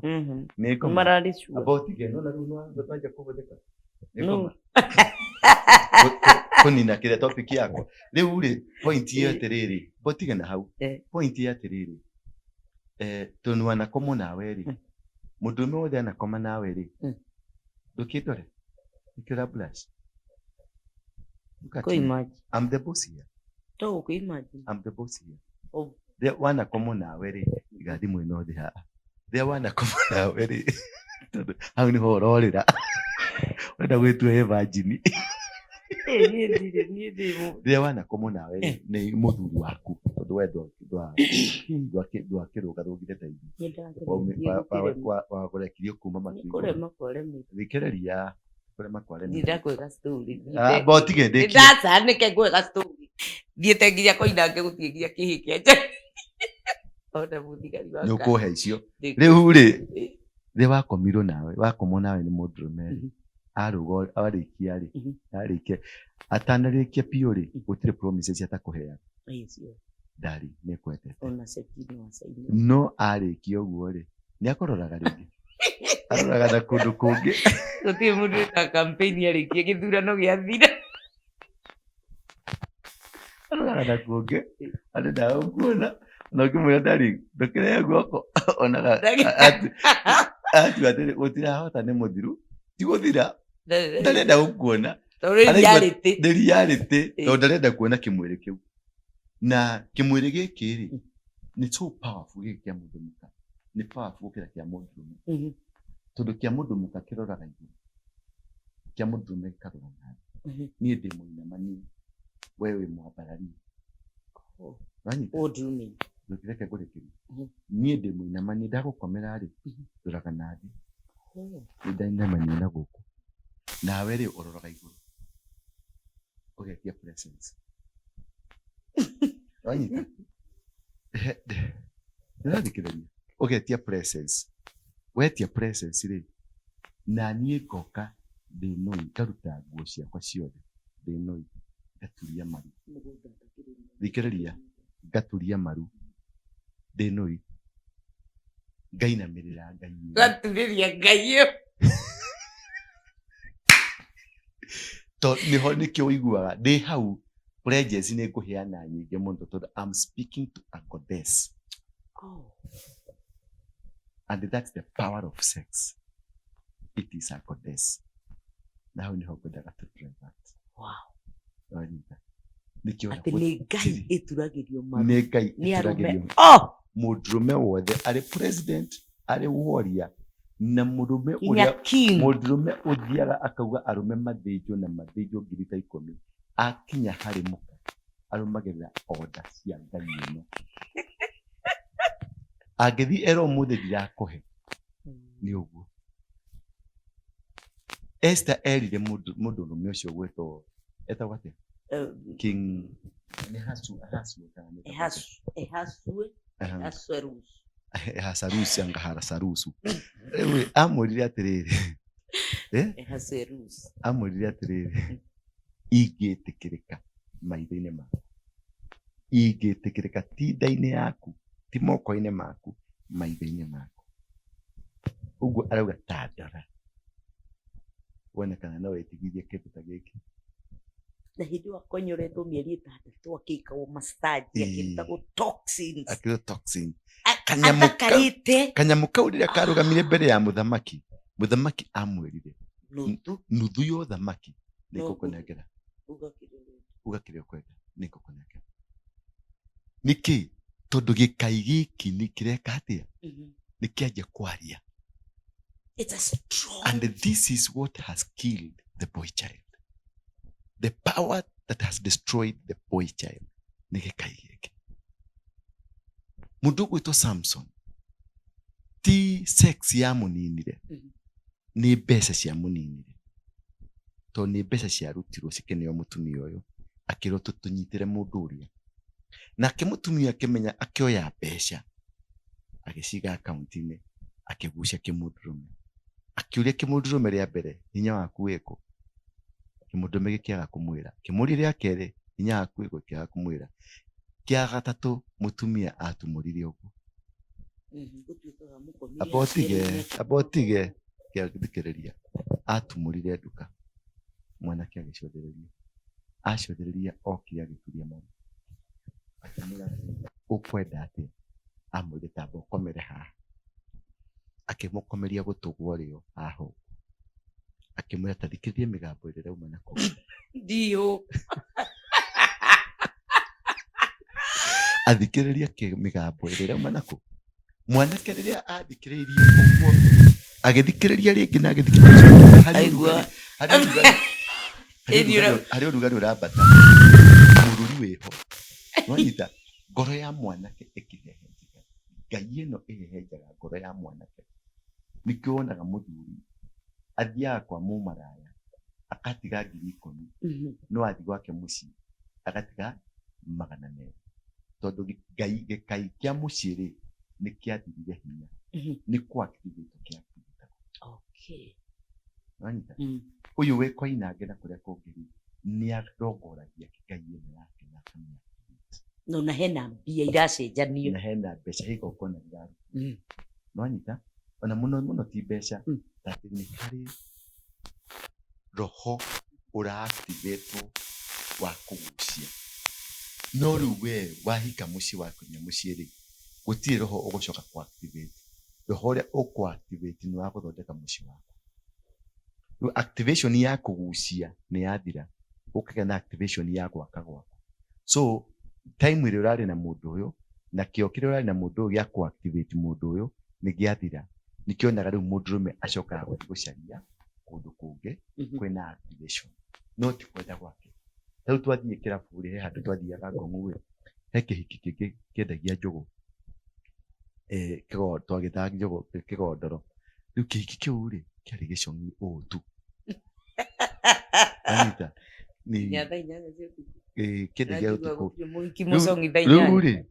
Speaker 2: Nĩ ngoma.
Speaker 1: Mararĩ sure.
Speaker 2: Amba ũtige, nĩwona rĩu nĩ wanjia kũhũthĩka. Nĩ
Speaker 1: No.
Speaker 2: ngoma. Kũnina kĩrĩa topic yakwa. Rĩu rĩ, point ĩyo atĩrĩrĩ, botige na hau. Point ĩyo atĩrĩrĩ, tondũ wanakomwo nawe rĩ, mũndũrũme wothe anakoma nawe rĩ, ndũkĩndore, nĩkĩo ũra blush. Look at
Speaker 1: Kũ
Speaker 2: me.
Speaker 1: imagine.
Speaker 2: I'm the boss here.
Speaker 1: To gũkũ imagine.
Speaker 2: I'm the boss here.
Speaker 1: Oh.
Speaker 2: Rĩrĩa wanakomwo nawe rĩ, iga thimũ ĩno thĩ haha. Rĩrĩa wanakomwo nawe rĩ, tondũ hau nĩho ũrorĩra. Ũrenda gwĩtua ĩ virgin.
Speaker 1: Eh, niĩ ndirĩ, niĩ ndĩ mũ-
Speaker 2: Rĩrĩa wanakomwo nawe rĩ, nĩ mũthuri waku tondũ we ndwakĩrũgarũgire ta ithuĩ.
Speaker 1: Niĩ ndakĩrĩtie gũkĩrema.
Speaker 2: Wagũrekirio kuma
Speaker 1: Nĩ
Speaker 2: matu-inĩ.
Speaker 1: kũrema kwaremire.
Speaker 2: Thikĩrĩria, kũrema kwaremire.
Speaker 1: Ndindakwĩra story.
Speaker 2: Ah, bo tige ndĩkie.
Speaker 1: Ndacanĩke ngwĩra story. Thiĩte nginya koinange gũthiĩ nginya kĩhĩ kĩa nja. Ona mũthigari wa
Speaker 2: Nĩ ũkũhe icio.
Speaker 1: Ndĩ-
Speaker 2: Rĩu rĩ, rĩrĩa wakomirwo nawe, wakomwo nawe nĩ mũndũrũme rĩ, arũga arĩkia rĩ, arĩkia atanarĩkia biũ rĩ, gũtirĩ promises atakũheaga.
Speaker 1: Icio.
Speaker 2: Ndarĩ nĩ kwendete.
Speaker 1: Ona ceki no acaine.
Speaker 2: No arĩkia ũguo rĩ, nĩ akũroraga rĩngĩ. Aroraga na kũndũ kũngĩ.
Speaker 1: Gũtirĩ mũndũ wĩkaga campaign arĩkia gĩthurano gĩathira.
Speaker 2: Aroraga na kũngĩ. Andũ ndagũkuona. Na ũngĩmwĩra ndarĩ, ndũkĩrehe guoko. Onaga atua atĩrĩ, gũtirahota nĩ mũthiru. Ti gũthira. Ndarenda gũkuona.
Speaker 1: Tondũ nĩ reality.
Speaker 2: Nĩ reality. Tondũ ndarenda kuona kĩmwĩrĩ kĩu. Na kĩmwĩrĩ gĩkĩ rĩ, nĩ so powerful gĩkĩ kĩa mũndũ mũka. Nĩ powerful gũkĩra kĩa mũndũrũme. Tondũ kĩa mũndũ mũka kĩroraga igũrũ. Kĩa mũndũrũme gĩkarora na thĩ. Niĩ ndĩ mũinamani, we wĩ mwambarari. Wanyita?
Speaker 1: What do you mean?
Speaker 2: Ndũngĩreke ngũrĩkĩrie. Niĩ ndĩ mũinamani, ndagũkomera rĩ, ndoraga na thĩ. Nĩ ndainamania na gũkũ. Nawe rĩ, ũroraga igũrũ. Ũgetia presence. Wanyita? Nĩũrathikĩrĩria? Ũgetia presence. Wetia presence rĩ, na niĩ ngoka ndĩ noi, ngaruta nguo ciakwa ciothe ndĩ noi, ngaturia maru. Thikĩrĩria, ngaturia maru ndĩ noi, ngainamĩrĩra Ngai ĩyo.
Speaker 1: Ngaturĩria Ngai ĩyo.
Speaker 2: To nĩho nĩkĩo ũiguaga ndĩ hau pledges nĩ ngũheana nyingĩ mũno tondũ I'm speaking to a goddess.
Speaker 1: Oh.
Speaker 2: And that's the power of sex. It is a goddess. Na hau nĩho ngwendaga to drive at.
Speaker 1: Wow.
Speaker 2: Wanyita? Nĩkĩo
Speaker 1: Atĩ nĩ Ngai ĩturagĩrio maru.
Speaker 2: nĩ Ngai
Speaker 1: Nĩ arũme.
Speaker 2: ĩturagĩrio.
Speaker 1: Oh!
Speaker 2: Mũndũrũme wothe arĩ president, arĩ warrior, na mũndũrũme
Speaker 1: Nginya
Speaker 2: ũrĩa
Speaker 1: king.
Speaker 2: mũndũrũme ũthiaga akauga arũme mathĩnjwo na mathĩnjwo ngiri ta ikũmi, akinya harĩ mũka arũmagĩrĩra order cia Ngai ĩno. Angĩthiĩ erwo ũmũthĩ ndirakũhe, nĩ ũguo. Esther erire mũndũrũme ũcio gwĩtwo, etagwo atĩa? King nĩ Hasu, Hasu, kana nĩ etagwo atĩa?
Speaker 1: Ehasue, Ahasuerus.
Speaker 2: Hasarusi anga Harasarusu. Rĩu amwĩrire atĩrĩrĩ,
Speaker 1: Ahasuerus.
Speaker 2: Amwĩrire atĩrĩrĩ, ingĩtĩkĩrĩka maitho-inĩ maku, ingĩtĩkĩrĩka ti nda-inĩ yaku, ti moko-inĩ maku, maitho-inĩ maku. Ũguo arauga ta ndora wone kana no wĩtigithie kĩndũ ta gĩkĩ.
Speaker 1: Na hĩndĩ ĩyo akonyoretwo mĩeri 6 akĩikagwo massage, akĩrutagwo toxins.
Speaker 2: Akĩrutagwo toxin.
Speaker 1: Athakarĩte.
Speaker 2: Kanyamũ kau rĩrĩa karũgamire mbere ya mũthamaki, mũthamaki amwĩrire
Speaker 1: Nuthu.
Speaker 2: Nuthu ya ũthamaki nĩ
Speaker 1: No
Speaker 2: ngũkũnengera.
Speaker 1: Uga kĩrĩa ũrenda.
Speaker 2: Uga kĩrĩa ũkwenda nĩ ngũkũnengera. Nĩkĩ? Tondũ gĩkai gĩkĩ nĩ kĩreka atĩa? Nĩ kĩanjia kwaria.
Speaker 1: It's a strong.
Speaker 2: And this is what has killed the boy child. The power that has destroyed the boy child nĩ gĩkai gĩkĩ. Mũndũ ũgwĩtwo Samson ti sex ya mũninire, nĩ mbeca cia mũninire. Tondũ nĩ mbeca ciarutirwo cikĩneo mũtumia ũyũ, akĩrwo tũtũnyitĩre mũndũ ũrĩa. Nake mũtumia akĩmenya, akĩoya mbeca agĩciga akaunti-inĩ, akĩgucia kĩmũndũrũme. Akĩũria kĩmũndũrũme rĩa mbere, hinya waku wĩkũ? Kĩmũndũrũme gĩkĩaga kũmwĩra. Kĩmũria rĩa kerĩ, hinya waku wĩkũ? Gĩkĩaga kũmwĩra. Kĩa gatatũ, mũtumia atumũrire ũguo.
Speaker 1: Gũtuĩkaga mũkomire
Speaker 2: Amba ũtige,
Speaker 1: akĩrũme.
Speaker 2: amba ũtige, kĩathikĩrĩria. Atumũrire nduka. Mwanake agĩcothereria. Acũthĩrĩria okire agĩturia maru. Akĩmwĩra atĩrĩ, ũkwenda atĩa? Amwĩrire tamba ũkomere haha. Akĩmũkomeria gũtũ gwa ũrĩo haha ũguo. Akĩmwĩra ta thikĩrĩria mĩgambo ĩrĩa ĩrauma na kũu.
Speaker 1: Ndiũ.
Speaker 2: Athikĩrĩria mĩgambo ĩrĩa ĩrauma na kũu. Mwanake rĩrĩa athikĩrĩirie ũguo, agĩthikĩrĩria rĩngĩ na agĩthikĩrĩria harĩ
Speaker 1: Aigua.
Speaker 2: ũrugarĩ, harĩ ũrugarĩ, harĩ
Speaker 1: Ĩni ũra-
Speaker 2: ũrugarĩ, harĩ ũrugarĩ ũrambata, mũrũri wĩho. Nwanyita ngoro ya mwanake ĩkĩhehenjeka. Ngai ĩno ĩhehenjaga ngoro ya mwanake. Nĩkĩo wonaga mũthuri athiaga kwa mũmaraya akatiga 10,000 no athiĩ gwake mũciĩ agatiga 200, tondũ Ngai gĩkai kĩa mũciĩ rĩ nĩ kĩathirire hinya, nĩ kũ activate kĩa activate. Nwanyita? Ũyũ wĩ Koinange na kũrĩa kũngĩ rĩ nĩ arongoragia Ngai ĩno yake na akamĩ activate.
Speaker 1: No na hena mbia iracenjanio.
Speaker 2: Na hena mbeca, he igongona rĩrarutwo. Nwanyita? Ona mũno mũno ti mbeca, atĩ nĩ harĩ roho ũraactivatwo wa kũgucia. No rĩu we wahika mũciĩ wakinya mũciĩ rĩ, gũtirĩ roho ũgũcoka kũ activate. Roho ũrĩa ũkũ activate nĩ wa gũthondeka mũciĩ waku. Rĩu activation ya kũgucia nĩ yathira, ũkagĩa na activation ya gwaka gwaku. So time ĩrĩa ũrarĩ na mũndũ ũyũ na kĩo kĩrĩa ũrarĩ na mũndũ ũyũ gĩa kũ activate mũndũ ũyũ nĩ gĩathira. Nĩkĩo wonaga rĩu mũndũrũme acokaga gũthiĩ gũcaria kũndũ kũngĩ kwĩna activation, no ti kwenda gwake. Rĩu twathiĩ kĩrabu rĩ, he handũ twathiaga Ngong'u rĩ, he kĩhiki kĩngĩ kĩendagia njũgũ, twagĩtaga njũgũ kĩgondoro. Rĩu kĩhiki kĩu rĩ, kĩarĩ gĩcong'i ũũ tu. Wanyita? Nĩ
Speaker 1: Nginya thaa inyanya cia ũtukũ.
Speaker 2: Kĩendagia
Speaker 1: Ndĩraigua
Speaker 2: ũtukũ.
Speaker 1: gũtirĩ mũhiki
Speaker 2: Rĩu
Speaker 1: mũcong'i thaa
Speaker 2: rĩu
Speaker 1: inyanya.
Speaker 2: rĩ,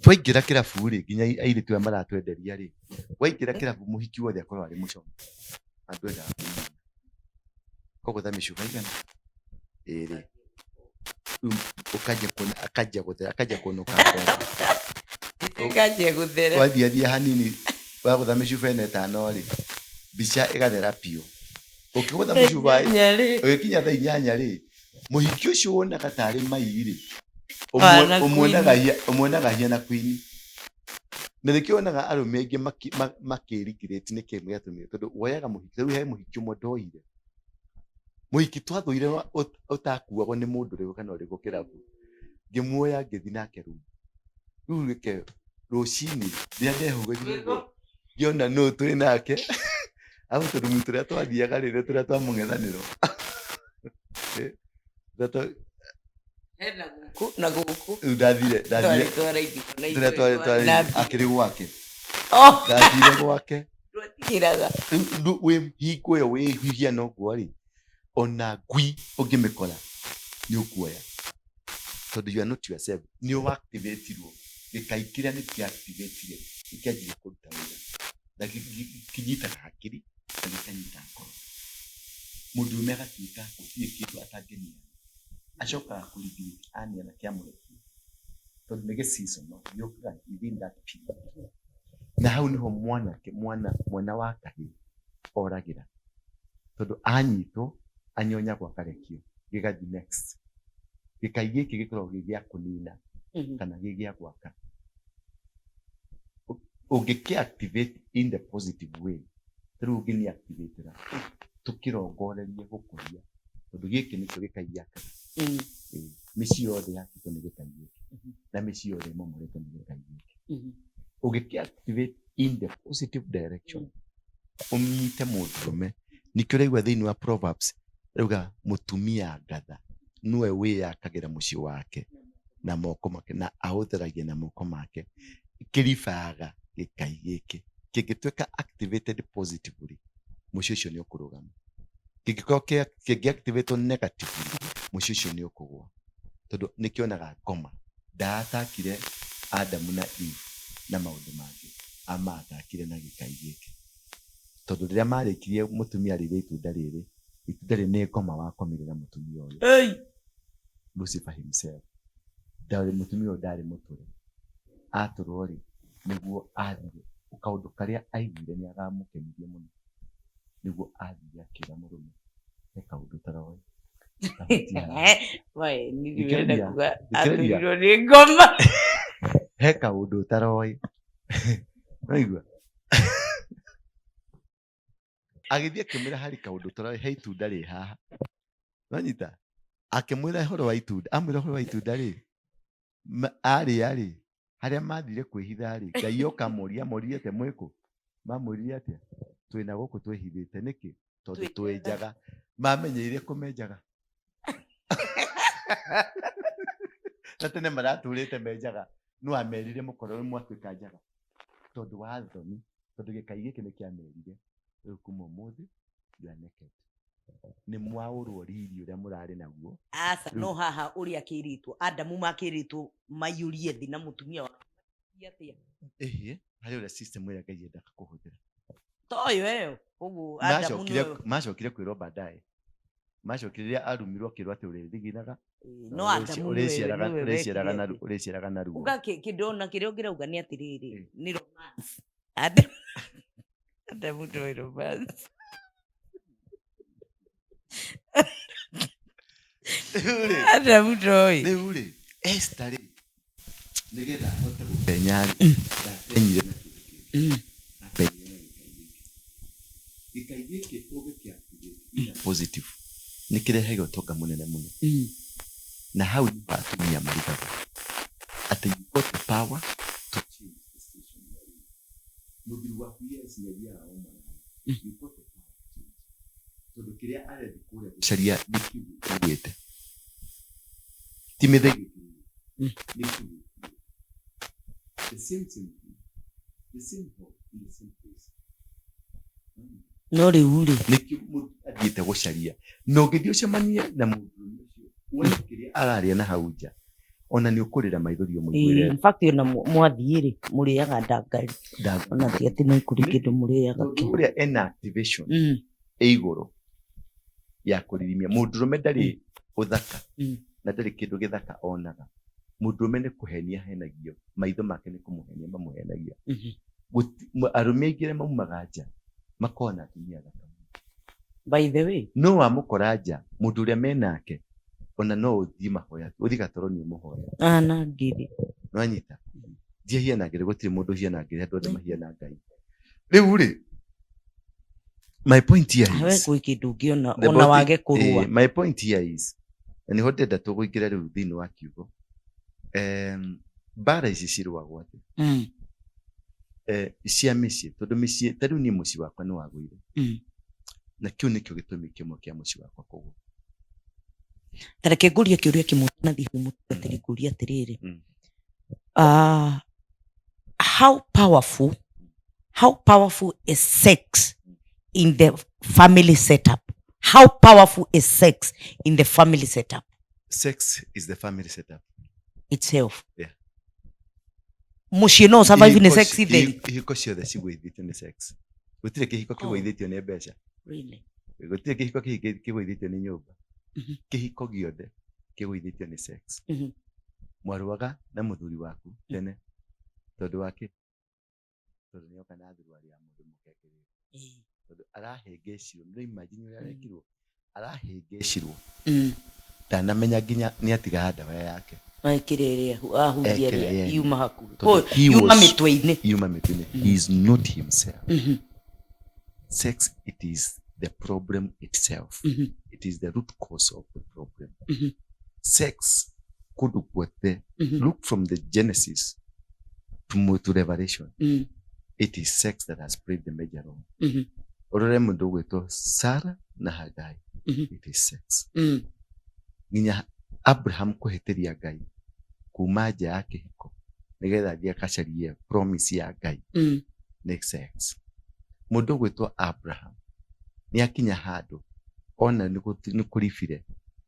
Speaker 2: twaingĩra kĩrabu rĩ, nginya airĩtu aya maratwenderia rĩ, waingĩra kĩrabu mũhiki wothe akorwo arĩ mũcong'i. Andũ endaga kũmenya. Kũgũtha mĩcuba igana? Ĩrĩ. Rĩu ũkanjia kuona, akanjia gũthera, akanjia kũnũka ngoro.
Speaker 1: Ĩkanjia gũthera.
Speaker 2: Wathiĩ thiĩ hanini, wagũtha mĩcuba ĩno ĩtano rĩ, mbica ĩgathera biũ. Ũkĩgũtha mũcuba
Speaker 1: Inyanya rĩ.
Speaker 2: ũgĩkinya thaa inyanya rĩ, mũhiki ũcio wonaga tarĩ mai rĩ,
Speaker 1: Wana queen.
Speaker 2: ũmuonaga hiana queen. Na nĩkĩo wonaga arũme aingĩ makĩrigirĩti nĩkĩ gĩatũmire, tondũ woyaga mũhiki, rĩu he mũhiki ũmwe ndoire. Mũhiki twathũire ũtakuagwo nĩ mũndũ ũrĩkũ kana ũrĩkũ kĩrabu. Ngĩmuoya ngĩthiĩ nake room. Rĩu reke rũcinĩ rĩrĩa ndehũgagĩra ũguo, ngĩona nũ twĩ nake. Arabu tũrumu tũrĩa twathiaga rĩ, nĩ tũrĩa twa mũng'ethanĩro.
Speaker 1: Hena gũkũ na gũkũ.
Speaker 2: Rĩu ndathire, ndathire.
Speaker 1: Twarĩ twara ithiko na
Speaker 2: Tũrĩa
Speaker 1: ithuĩ
Speaker 2: twarĩ,
Speaker 1: twarĩ
Speaker 2: twarĩ,
Speaker 1: na mbia.
Speaker 2: akĩrĩ gwake.
Speaker 1: Oh!
Speaker 2: Ndathire gwake.
Speaker 1: Ndwatigĩraga.
Speaker 2: Rĩu wĩ hingo ĩyo wĩ hihiana ũguo rĩ, ona ngui ũngĩmĩkora nĩ ũkuoya. Tondũ you are not yourself. Nĩ ũactivatirwo. Gĩkai kĩrĩa nĩ kĩactivatire, nĩ kĩanjirie kũruta wĩra. Na kĩnyitaga hakiri na gĩkanyita ngoro. Mũndũrũme agatuĩka gũtirĩ kĩndũ atangĩneana. Acokaga kũrigirĩria aneana kĩamũrekia. Tondũ nĩ gĩ-seasonal, gĩũkaga within that period. Na hau nĩho mwanake, mwana, mwana wa kahĩĩ oragĩra. Tondũ anyitwo, anyonyagwo akarekio, gĩgathiĩ next. Gĩkai gĩkĩ gĩkoragwo gĩ gĩa kũnina kana gĩ gĩa gwaka. Ũngĩkĩ activate in the positive way, ta rĩu ũngĩni activate ra, tũkĩrongorerie gũkũria, tondũ gĩkĩ nĩkĩo gĩkai gĩakaga. Mĩciĩ yothe yakĩtwo nĩ gĩkai gĩkĩ, na mĩciĩ yothe ĩmomoretwo nĩ gĩkai gĩkĩ. Ũngĩkĩ activate in the positive direction, ũnyite mũndũrũme. Nĩkĩo ũraigua thĩinĩ wa Proverbs, rauga mũtumia ngatha nĩwe wĩyakagĩra mũciĩ wake na moko make, na ahũthĩragia na moko make. Kĩribaga gĩkai gĩkĩ kĩngĩtuĩka activated positively, mũciĩ ũcio nĩ ũkũrũgama. Kĩngĩkorwo kĩngĩ activatwo negatively, mũciĩ ũcio nĩ ũkũgũa. Tondũ nĩkĩonaga ngoma. Ndaatakire Adamu na Eve na maũndũ mangĩ, amatakire na gĩkai gĩkĩ. Tondũ rĩrĩa marĩkirie mũtumia arĩire itunda rĩrĩ, itunda rĩrĩ nĩ ngoma wakomire na mũtumia ũyũ.
Speaker 1: Hey!
Speaker 2: Lucifer himself. Ndarĩ mũtumia ũyũ ndarĩ mũtũre. Atũrwo rĩ, nĩguo athire. Kaũndũ karĩa aiguire nĩ aramũkenirie mũno. Nĩguo athire akĩra mũrũme, he kaũndũ ũtaroĩ. Ti haha.
Speaker 1: Wae, niĩ
Speaker 2: Thikĩrĩria,
Speaker 1: ndĩrenda kuga
Speaker 2: thikĩrĩria.
Speaker 1: atũrirwo nĩ ngoma.
Speaker 2: He kaũndũ ũtaroĩ. Waigua? Agĩthiĩ akĩmwĩra harĩ kaũndũ ũtaroĩ, he itunda rĩ haha. Wanyita? Akĩmwĩra ũhoro wa itunda, amwĩra ũhoro wa itunda rĩ, arĩa rĩ, harĩa mathire kwĩhitha rĩ, Ngai oka amũria, amoririe atĩa mwĩkũ? Mamwĩrire atĩa? Twĩna gũkũ twĩhithĩte nĩkĩ? Tondũ twĩ njaga. Mamenyeire kũmenjaga. Na tene maratũrĩte menjaga. No amerire mũkorwo mwatuĩka njaga. Tondũ wa thoni, tondũ gĩkai gĩkĩ nĩ kĩamerire, rĩu kuma ũmũthĩ you are naked. Nĩ mwaũrwo riri ũrĩa mũrarĩ naguo.
Speaker 1: Aca, no haha ũrĩa akĩrĩtwo, Adamu makĩrĩtwo maiyũrie thĩ na mũtumia wake. Atĩa?
Speaker 2: Ĩhĩ, harĩ ũrĩa system ĩrĩa Ngai endaga kũhũthĩra.
Speaker 1: Toyo ĩyo, ũguo Adamu
Speaker 2: Macokire
Speaker 1: nĩwe.
Speaker 2: Macokire kwĩrwo baadaye. Macokire rĩrĩa arumirwo akĩrwo atĩ ũrĩthiginaga
Speaker 1: No Adamu nĩwe
Speaker 2: ũrĩciaraga
Speaker 1: nĩwe
Speaker 2: ũrĩciaraga na
Speaker 1: wekire atĩa?
Speaker 2: ũrĩciaraga na ruo.
Speaker 1: Uga kĩndũ ona kĩrĩa ũngĩrauga nĩ atĩrĩrĩ, nĩ romance. Adamu ndoĩ romance.
Speaker 2: Rĩu rĩ,
Speaker 1: Adamu ndoĩ.
Speaker 2: Rĩu rĩ, Esther rĩ, nĩgetha ahote gũpenya rĩ, ndapenyire na kĩndũ kĩngĩ. Apenyire na gĩkai gĩkĩ. Gĩkai gĩkĩ ũngĩkĩ-activate in a positive, nĩ kĩrehaga ũtonga mũnene mũno. Na hau nĩho atumia marigagwo. Atĩ you got the power to change the situation you are in. Mũthuri waku, yes, nĩ athiaga o maraya. You got the power to change. Tondũ kĩrĩa arethi kũrĩa gũcaria nĩ kiugo kiugĩte. Ti mĩthaiga ĩkĩrĩire. Nĩ kiugo kiugĩte. The same same thing. The same hole in the same place.
Speaker 1: No rĩu rĩ,
Speaker 2: Nĩkĩo mũndũ athiĩte gũcaria. Na ũngĩthiĩ ũcemanie na mũndũrũme ũcio, wone kĩrĩa ararĩa na hau nja, ona nĩ ũkũrĩra maithori ũmũiguĩre.
Speaker 1: In fact ona mwathiĩ rĩ, mũrĩaga ndangari. Ona ti atĩ nĩ kũrĩ kĩndũ mũrĩaga
Speaker 2: Tondũ
Speaker 1: kĩ.
Speaker 2: ũrĩa ena activation ĩ igũrũ ya kũririmia. Mũndũrũme ndarĩ ũthaka na ndarĩ kĩndũ gĩthaka onaga. Mũndũrũme nĩ kũhenia ahenagio, maitho make nĩ kũmũhenia mamũhenagia. Arũme aingĩ arĩa maumaga nja makoragwo na atumia athaka mũno.
Speaker 1: By the way,
Speaker 2: No wamũkora nja, mũndũ ũrĩa menake, ona no ũthiĩ mahoya, ũthiĩ gatoro nĩ ũmũhoya.
Speaker 1: Ana ngiri.
Speaker 2: Nĩwanyita? Ndiahiana ngĩrĩ, gũtirĩ mũndũ ũhiana ngĩrĩ, andũ othe mahiana Ngai. Rĩu rĩ, my point here
Speaker 1: We
Speaker 2: is,
Speaker 1: gwĩ kĩndũ ũngĩona
Speaker 2: the
Speaker 1: ona wage kũrũa.
Speaker 2: My point here is, na nĩho ndĩrenda tũgũingĩra rĩu thĩinĩ wa kiugo. Mbara ici cirũagwo atĩa? Cia mĩciĩ, tondũ mĩciĩ, ta rĩu niĩ mũciĩ wakwa nĩ wagũire. Na kĩu nĩkĩo gĩtũmi kĩmwe kĩa mũciĩ wakwa kũgũa.
Speaker 1: Ta reke ngũrie kĩũria kĩmwe nathiĩ hau mũtungatĩri, ngũrie atĩrĩrĩ. How powerful is sex in the family setup? How powerful is sex in the family setup?
Speaker 2: Sex is the family setup
Speaker 1: itself.
Speaker 2: Yeah.
Speaker 1: Mũciĩ no survive nĩ
Speaker 2: Ihiko
Speaker 1: sex theri?
Speaker 2: Ihiko ciothe cigũithĩtio nĩ sex. Gũtirĩ kĩhiko kĩgũithĩtio nĩ mbeca.
Speaker 1: Really?
Speaker 2: Gũtirĩ kĩhiko kĩgũithĩtio nĩ nyũmba. Kĩhiko gĩothe kĩgũithĩtio nĩ sex. Mwarũaga na mũthuri waku tene tondũ wa kĩ? Tondũ nĩoka na thuruarĩ ya mũndũ mũkengereru. Tondũ arahĩngĩcirwo. Nĩ imagine ũrĩa arekirwo, arahĩngĩcirwo, ndanamenya nginya nĩ atigaga ndawa yake.
Speaker 1: Ekĩre ĩrĩa ahuria
Speaker 2: Ekĩre
Speaker 1: ĩrĩa
Speaker 2: yene.
Speaker 1: yuma hakuhĩ.
Speaker 2: Tondũ he
Speaker 1: Yuma mĩtwe-inĩ.
Speaker 2: Yuma mĩtwe-inĩ. He is not himself. Sex, it is the problem itself. It is the root cause of the problem. Sex kũndũ guothe, look from the Genesis to Revelation, it is sex that has played the major role. Ũrore mũndũ ũgwĩtwo Sarah na Hagai, it is sex. Nginya Abraham kũhĩtĩria Ngai kuma nja ya kĩhiko nĩgetha athiĩ akacarie promise ya Ngai, nĩ sex. Mũndũ ũgwĩtwo Abraham nĩ akinya handũ ona nĩ kũribire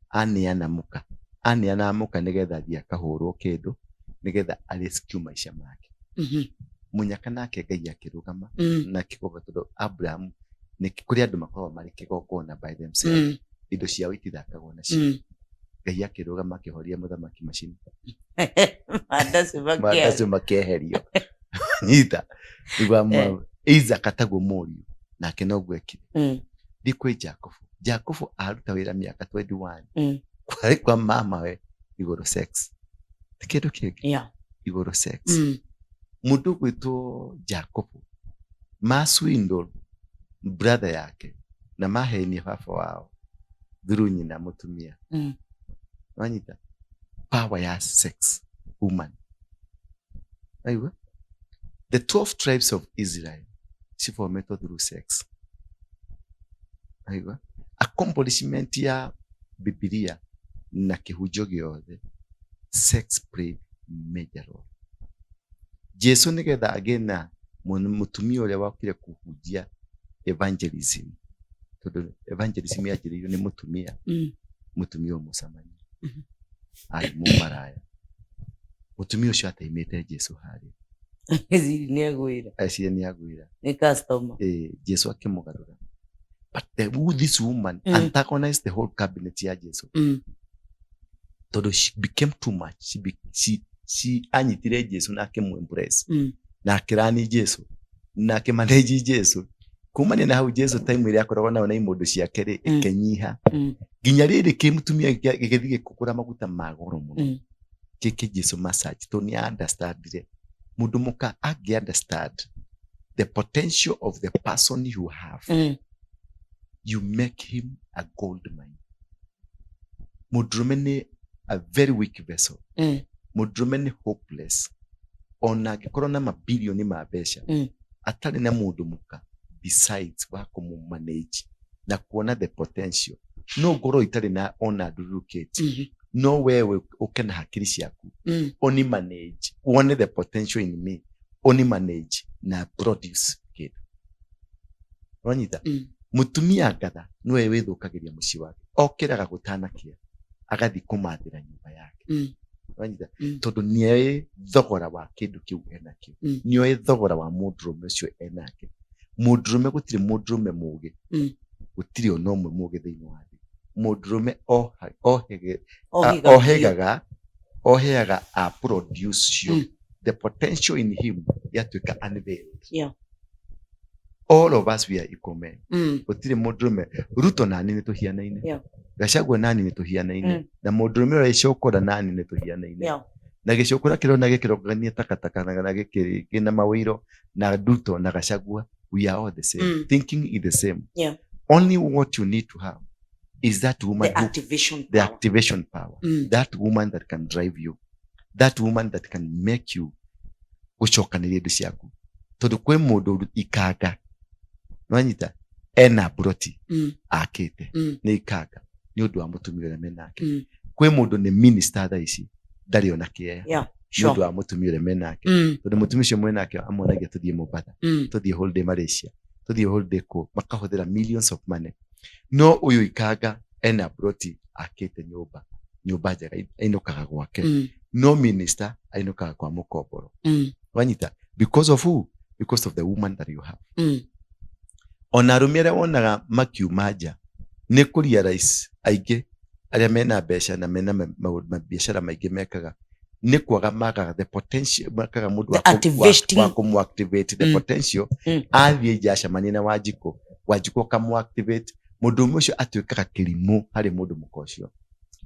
Speaker 2: aneana mũka, aneana mũka nĩgetha athiĩ akahũrwo kĩndũ nĩgetha a rescue maica make. Mũnyaka nake Ngai akĩrũgama na kĩgongona, tondũ Abraham nĩ kũrĩ andũ makoragwo marĩ kĩgongona by themselves. Indo ciao itithakagwo nacio. Ngai akĩrũgama akĩhoria mũthamaki macini.
Speaker 1: Mandaci makĩaga.
Speaker 2: Mandacio makeherio nyita nĩguo Isaac taguo mũriũ nake noguo ekire. Thiĩ kwĩ Jacobo. Jacobo aruta wĩra mĩaka 21. Kwarĩ kwa mama we igũrũ sex ti kĩndũ kĩngĩ. Igũrũ sex. Mũndũ ũgwĩtwo Jacob ma swindle brother yake na mahenie baba wao through nyina mũtumia. Wanyita power ya sex woman. Aigua the 12 tribes of Israel cibometwo through sex. Aigua accomplishment ya Bibilia na kĩhunjio gĩothe, sex played major role. Jesu nĩgetha agĩe na mũtumia ũrĩa wakire kũhunjia evangelism, tondũ evangelism yanjĩrĩirio nĩ mũtumia. Mũtumia ũyũ Mũsamaria arĩ mũmaraya, mũtumia ũcio ateimĩte Jesu harĩa.
Speaker 1: Eciri nĩ agwĩra.
Speaker 2: Eciria nĩ agwĩra.
Speaker 1: Nĩ customer.
Speaker 2: Eh, Jesu akĩmũgarũra, but this woman antagonized the whole cabinet ya Jesu tondũ she became too much. She anyitire Jesu na akĩmũ embrace na akĩrani Jesu na akĩmanage Jesu. Kumania na hau, Jesu time ĩrĩa akoragwo nayo na imũndũ ciake rĩ ĩkĩnyiha nginya rĩrĩ kĩmũtumia gĩgĩthiĩ gĩkũgũra maguta ma goro mũno gĩkĩ Jesu massage, tondũ nĩ understandire mũndũ mũka angĩ understand the potential of the person you have, you make him a gold mine. Mũndũrũme nĩ a very weak vessel. Mũndũrũme nĩ hopeless ona angĩkorwo na mabilioni ma mbeca atarĩ na mũndũ mũka besides wa kũmũ manage na kuona the potential. No ngorwo itarĩ na ona ndururukĩte, no wewe ũke na hakiri ciaku oni manage, wone the potential in me, oni manage na produce kĩndũ. Wanyita? Mũtumia ngatha nĩwe wĩthũkagĩria mũciĩ wake, okĩraga gũtanakĩa agathiĩ kũmathĩra nyũmba yake. Wanyita? Tondũ nĩoĩ thogora wa kĩndũ kĩu enakĩo. Nĩoĩ thogora wa mũndũrũme ũcio enake. Mũndũrũme, gũtirĩ mũndũrũme mũgĩ. Gũtirĩ ona ũmwe mũgĩ thĩinĩ wa thĩ. Mũndũrũme
Speaker 1: Ohiga.
Speaker 2: Ohegaga oheaga a produce you. The potential in him yatuĩka unveiled. All of us, we are equal men. Gũtirĩ mũndũrũme. Ruto nani nĩ tũhianaine. Gachagua nani nĩ tũhianaine. Na mũndũrũme ũrĩa icokora nani nĩ tũhianaine. Na gĩcokora kĩrona gĩkĩrongania takataka na gĩkĩ kĩna mawĩiro na Ruto na Gachagua, we are all the same. Thinking is the same. Only what you need to have is that woman
Speaker 1: The
Speaker 2: who,
Speaker 1: activation
Speaker 2: the
Speaker 1: power.
Speaker 2: Activation power. That woman that can drive you, that woman that can make you gũcokanĩria indo ciaku, tondũ kwĩ mũndũ ikanga nwanyita ena mburoti akĩte nĩ ikanga nĩ ũndũ wa mũtumia ũrĩa menake. Kwĩ mũndũ nĩ minister thaa ici ndarĩ ona kĩea nĩ ũndũ wa mũtumia ũrĩa menake, tondũ mũtumia ũcio mwenake amuonagia tũthiĩ Mombatha, tũthiĩ holiday Malaysia, tũthiĩ holiday kũ, makahũthĩra millions of money. No ũyũ ikanga ena mburoti akĩte, nyũmba, nyũmba njega, ainũkaga gwake. No minister ainũkaga kwa mũkomboro. Wanyita? Because of who? Because of the woman that you have. Ona arũme arĩa wonaga makiuma nja nĩ kũ realize, aingĩ arĩa mena mbeca na mena mabiacara maingĩ mekaga nĩ kwaga magaga the potential, makaga mũndũ
Speaker 1: The activating-
Speaker 2: wa kũmũ activate the potential. Athiĩ nja acemanie na Wanjikũ, Wanjikũ akamũ activate. Mũndũ ũmwe ũcio atuĩkaga kĩrimũ harĩ mũndũ mũka ũcio,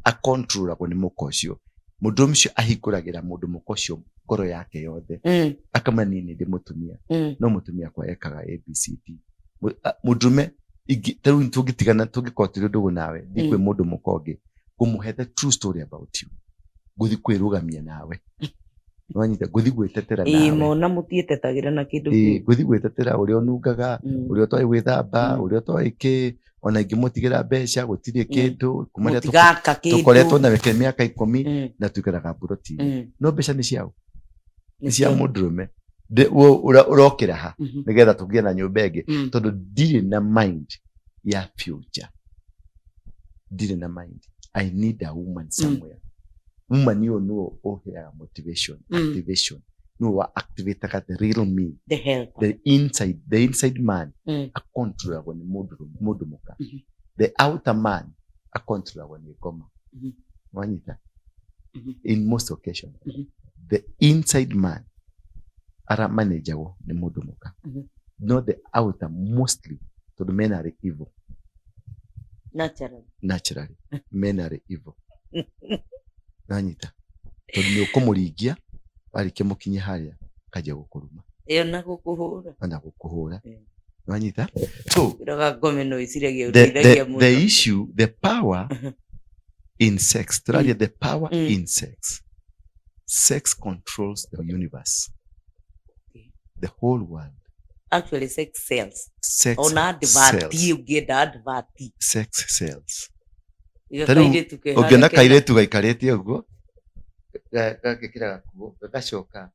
Speaker 2: akontrolagwo nĩ mũka ũcio. Mũndũ ũcio ahingũragĩra mũndũ mũka ũcio ngoro yake yothe. Akamwĩra, niĩ nĩ ndĩ mũtumia, no mũtumia akwa ekaga ABCD. Mũndũrũme ta rĩu tũngĩtigana, tũngĩkorwo tũrĩ ndũgũ nawe, thiĩ kwĩ mũndũ mũka ũngĩ ngũmũhe the true story about you, ngũthi kwĩrũgamia nawe. Nĩwanyita? Ngũthi gwĩtetera
Speaker 1: Ĩĩ,
Speaker 2: nawe.
Speaker 1: mona mũtiĩtetagĩra na kĩndũ
Speaker 2: Ĩĩ,
Speaker 1: kĩu.
Speaker 2: Ngũthi gwĩtetera ũrĩa ũnungaga, ũrĩa ũtoĩ gwĩthamba, ũrĩa ũtoĩ kĩ, ona ingĩmũtigĩra mbeca gũtirĩ kĩndũ kuma rĩrĩa
Speaker 1: Mũtigaka
Speaker 2: tũkoretwo
Speaker 1: kĩndũ.
Speaker 2: na weke mĩaka 10 na tuikaraga mburoti-inĩ. No mbeca nĩ ciao, nĩ cia mũndũrũme. Ũrokĩra ha nĩgetha tũgĩe na nyũmba ĩngĩ? Tondũ ndirĩ na mind ya future, ndirĩ na mind. I need a woman somewhere. Woman ũyũ nĩwe ũheaga motivation, activation, nĩwe wa activataga the real me.
Speaker 1: The helper.
Speaker 2: The inside man akontrolagwo nĩ mũndũ mũka. The outer man akontrolagwo nĩ ngoma. Wanyita? In most occasion, the inside man aramanejagwo nĩ mũndũ mũka, no the outer mostly, tondũ men are evil.
Speaker 1: Naturally.
Speaker 2: Naturally men are evil. Nanyita tondũ nĩ ũkũmũringia warĩkia mũkinyia harĩa akanjia gũkũruma.
Speaker 1: Ĩyo na gũkũhũra.
Speaker 2: Na gũkũhũra.
Speaker 1: Mm.
Speaker 2: Nanyita so
Speaker 1: Ĩroga ngome no ĩciragia
Speaker 2: the,
Speaker 1: ũteithagia
Speaker 2: the,
Speaker 1: mũndũ.
Speaker 2: the issue, the power in sex, tũraria the power in sex. Sex controls the universe.
Speaker 1: Okay.
Speaker 2: The whole world.
Speaker 1: Actually sex sells.
Speaker 2: Sex
Speaker 1: Ona advert
Speaker 2: sells.
Speaker 1: ũngĩenda advert.
Speaker 2: Sex sells.
Speaker 1: Iga
Speaker 2: Ta rĩu,
Speaker 1: kairĩtu ke harĩa
Speaker 2: ũngĩona
Speaker 1: kena-
Speaker 2: kairĩtu gaikarĩte ũguo gagekĩra gakuo gagacoka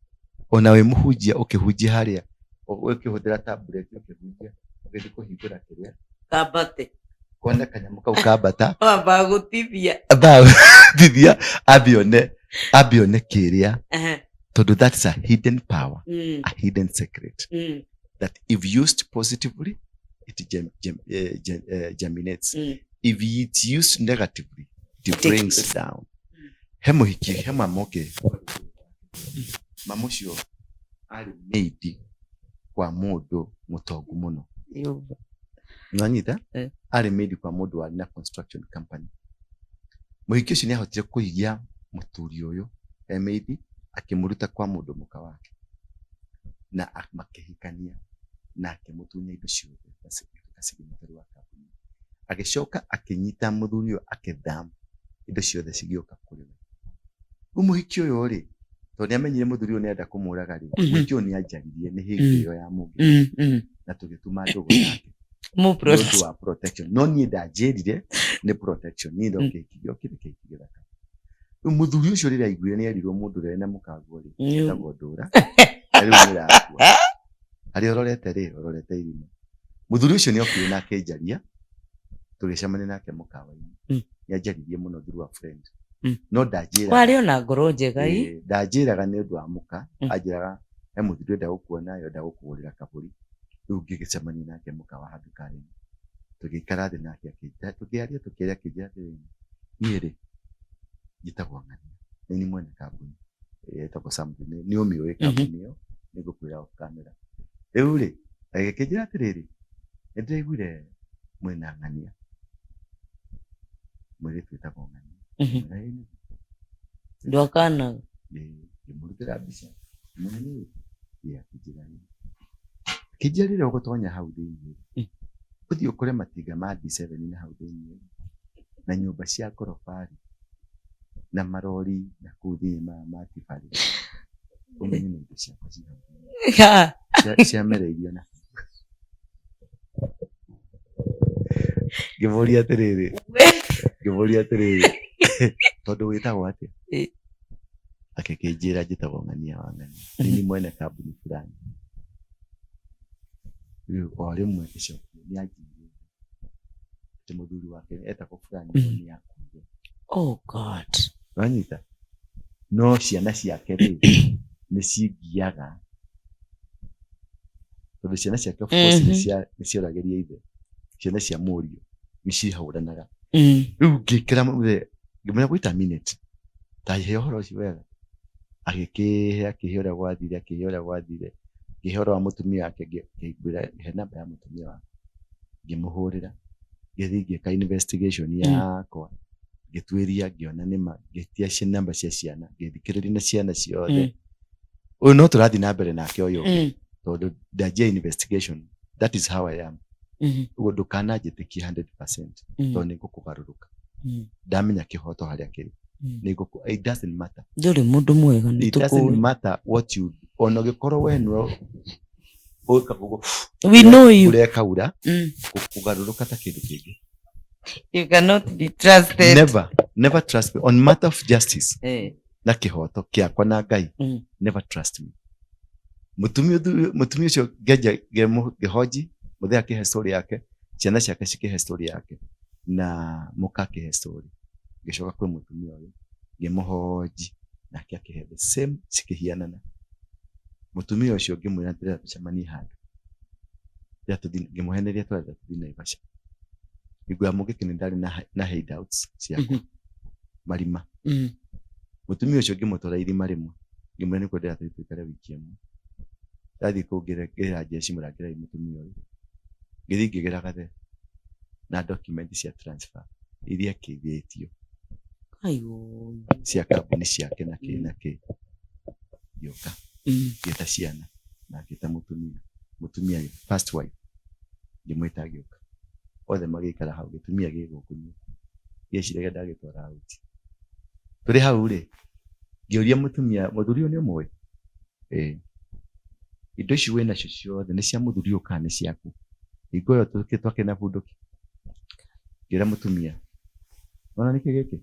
Speaker 2: ona wĩ mũhunjia ũkĩhunjia harĩa ũkĩhũthĩra tablet ũkĩhunjia ũgĩthiĩ kũhingũra kĩrĩa
Speaker 1: kambate.
Speaker 2: kona kanyamũ kau kambata
Speaker 1: Wamba gũtithia.
Speaker 2: thithia ambe one kĩrĩa
Speaker 1: Ehe.
Speaker 2: tondũ that's a hidden power, a hidden secret that if used positively it germinates. If it's used negatively it brings down. He mũhiki, he mama ũngĩ, mama ũcio arĩ maid kwa mũndũ mũtongu mũno.
Speaker 1: Yũmba.
Speaker 2: Nĩwanyita?
Speaker 1: Eh.
Speaker 2: Arĩ maid kwa mũndũ warĩ na construction company. Mũhiki ũcio nĩahotire kũiya mũthuri ũyũ e maid, akĩmũruta kwa mũndũ mũka wake na makĩhikania na akĩmũtunya indo ciothe na cigĩtuĩka signatory wa kambuni. Agĩcoka akĩnyita mũthuri ũyũ akĩtham indo ciothe cigĩũka kũrĩ we. Rĩu mũhiki ũyũ rĩ, tondũ nĩamenyire mũthuri ũyũ nĩarenda kũmũraga rĩ, mũhiki ũyũ nĩanjaririe nĩ hĩndĩ ĩyo ya mũngĩ na tũgĩtuma ndũgũ nake
Speaker 1: Mũ
Speaker 2: nĩ ũndũ wa protection. No niĩ ndanjĩrire nĩ protection, niĩ no kĩhiki gĩokire kĩhiki gĩthaka. Rĩu mũthuri ũcio rĩrĩa aiguire nĩerirwo mũndũ ũrĩa wĩna mũkanguo rĩ, etagwo Ndũra, na rĩu nĩũrakua. Harĩa ũrorete rĩ, ũrorete irima. Mũthuri ũcio nĩokire na akĩnjaria, tũgĩcemania nake mũkawa-inĩ. Nĩanjaririe mũno through a friend. No ndanjĩraga
Speaker 1: Kwarĩ ona ngoro njega ĩ.
Speaker 2: Ndanjĩraga nĩ ũndũ wa mũka, anjĩraga he mũthuri ũrenda gũkuona, enda gũkũgũrĩra kabũri. Rĩu ngĩgĩcemania nake mũkawa handũ Karen. Tũgĩikara thĩ nake akĩnjĩra, tũkĩaria tũkĩaria akĩnjĩra atĩrĩrĩ, niĩ rĩ, njĩtagwo Ng'ania, nĩ niĩ mwene kambuni ĩtagwo something, nĩ ũmĩũĩ kambuni ĩyo, nĩngũkwĩra off camera. Rĩu rĩ, agĩkĩnjĩra atĩrĩrĩ, nĩ ndĩraiguire mwĩna Ng'ania, mũirĩtu wĩtagwo Ng'ania. Ngĩmwĩra, "Ĩĩ nĩguo."
Speaker 1: Ndwakanaga.
Speaker 2: Ngĩmũrutĩra mbica, ngĩmwĩra nĩ ũyũ? Ĩĩ akĩnjĩra nĩ. Akĩnjĩra rĩrĩa ũgũtonya hau thĩinĩ, ũthiĩ ũkore matinga ma D7 na hau thĩinĩ, na nyũmba cia ngoroba rĩ, na marori na kũu thĩinĩ maya ma tiba rĩ, ũmenye nĩ indo ciakwa ciĩ hau thĩinĩ.
Speaker 1: Ha.
Speaker 2: Ciamereirio na ngĩmũria atĩrĩrĩ, ngĩmũria atĩrĩrĩ, tondũ wĩtagwo atĩa? Akĩkĩnjĩra njĩtagwo Ng'ania wa Ng'ania, nĩ niĩ mwene kambuni fulani. Rĩu o rĩmwe ngĩcokia nĩanjĩrire atĩ mũthuri wake etagwo fulani no nĩakuire.
Speaker 1: Oh God.
Speaker 2: Wanyita? No ciana ciake rĩ nĩcingiaga tondũ ciana ciake of course nĩcioragĩria ithe, ciana cia mũriũ nĩcihũranaga. Rĩu ngĩkĩra mũthee ngĩmwĩra wait a minute, ta he ũhoro ũcio wega. Agĩkĩhe akĩhe ũrĩa gwathire, akĩhe ũrĩa gwathire, ngĩhe ũhoro wa mũtumia wake, ngĩmwĩra he namba ya mũtumia wake, ngĩmũhũrĩra, ngĩthiĩ ngĩka investigation yakwa, ngĩtuĩria ngĩona nĩma, ngĩtia namba cia ciana, ngĩthikĩrĩria na ciana ciothe. Ũyũ no tũrathiĩ na mbere nake ũyũ, tondũ ndanjia investigation, that is how I am. Ũguo ndũkananjĩtĩkie 100% tondũ nĩngũkũgarũrũka. Ndamenya kĩhoto harĩa kĩrĩ. Nĩngũkũ, it doesn't matter.
Speaker 1: Ndũrĩ mũndũ mwega nĩ
Speaker 2: It doesn't
Speaker 1: tũkũĩ.
Speaker 2: matter what you, ona ũngĩkorwo we nĩwe ũkaga ũguo,
Speaker 1: We know you.
Speaker 2: ũrekaura, kũgarũrũka ta kĩndũ kĩngĩ.
Speaker 1: You cannot be trusted.
Speaker 2: Never, never trust me. On matter of justice, na kĩhoto kĩakwa na Ngai, never trust me. Mũtumia ũcio ngĩanjia ngĩhonji, mũthee akĩhe story yake, ciana ciake cikĩhe story yake, na mũka akĩhe story. Ngĩcoka kwĩ mũtumia ũyũ, ngĩmũhonji, nake akĩhe the same cikĩhianana. Mũtumia ũcio ngĩmwĩra ndĩrenda tũcemanie handũ. Ngĩmũheneria tũrenda tũthiĩ Naivasha. Hingo ya mũgĩkĩ nĩ ndarĩ na hideouts ciakwa, marima. Mũtumia ũcio ngĩmũtwara irima rĩmwe, ngĩmwĩra nĩkuo ndĩrenda tũthiĩ tũikare wiki ĩmwe. Ndathiĩ kũu ngĩra jeshi mũrangĩrai mũtumia ũyũ. Ngĩthiĩ ngĩgĩra gathe na document cia transfer iria kĩithĩtio.
Speaker 1: Aiyo.
Speaker 2: Cia kambuni ciake na kĩ na kĩ. Ngĩũka, ngĩta ciana na ngĩta mũtumia, mũtumia first wife, ngĩmwĩta agĩũka, othe magĩikara hau. Gĩtumia gĩ gũkũ nyũmba gĩeciragia ndagĩtwara out. Tũrĩ hau rĩ, ngĩũria mũtumia, mũthuri ũyũ nĩ ũmũĩ? Ĩĩ. Indo ici wĩ nacio ciothe nĩ cia mũthuri ũyũ kana nĩ ciaku? Hingo ĩyo twakĩrĩ na bunduki. Ngĩra mũtumia, nona nĩkĩ gĩkĩ,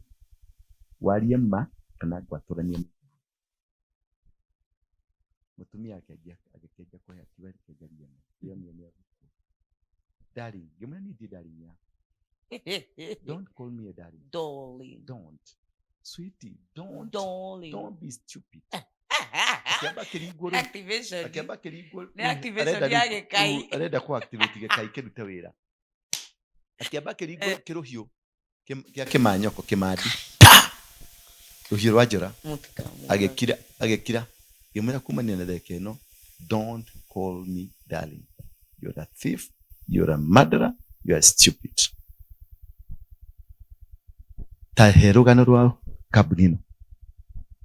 Speaker 2: warie ma kana ngwatũranie. Mũtumia akĩanjia, agĩkĩanjia kũhe, akiuga reke njarie ma. Ndĩronire nĩ egũkua. Darling, ngĩmwĩra niĩ ndirĩ darling yaku. Don't call me a darling.
Speaker 1: Darling.
Speaker 2: Don't, sweetie, don't.
Speaker 1: Darling.
Speaker 2: Don't be stupid. Akĩamba akĩringwo rĩu.
Speaker 1: Activation.
Speaker 2: Akĩamba akĩringwo.
Speaker 1: Nĩ activation
Speaker 2: Arenda
Speaker 1: ya
Speaker 2: rĩu-
Speaker 1: gĩkai.
Speaker 2: rĩu arenda kũ activate gĩkai kĩrute wĩra. Akĩamba akĩringwo kĩrũhiũ kĩa kĩmanyoko kĩmandi, rũhiũ rwa njora.
Speaker 1: Mũtikamũrage.
Speaker 2: Agĩkira, agĩkira. Ngĩmwĩra kumania na ndagĩka ĩno, don't call me darling. You're a thief, you're a murderer, you are stupid. Ta he rũgano rwa kambuni ĩno.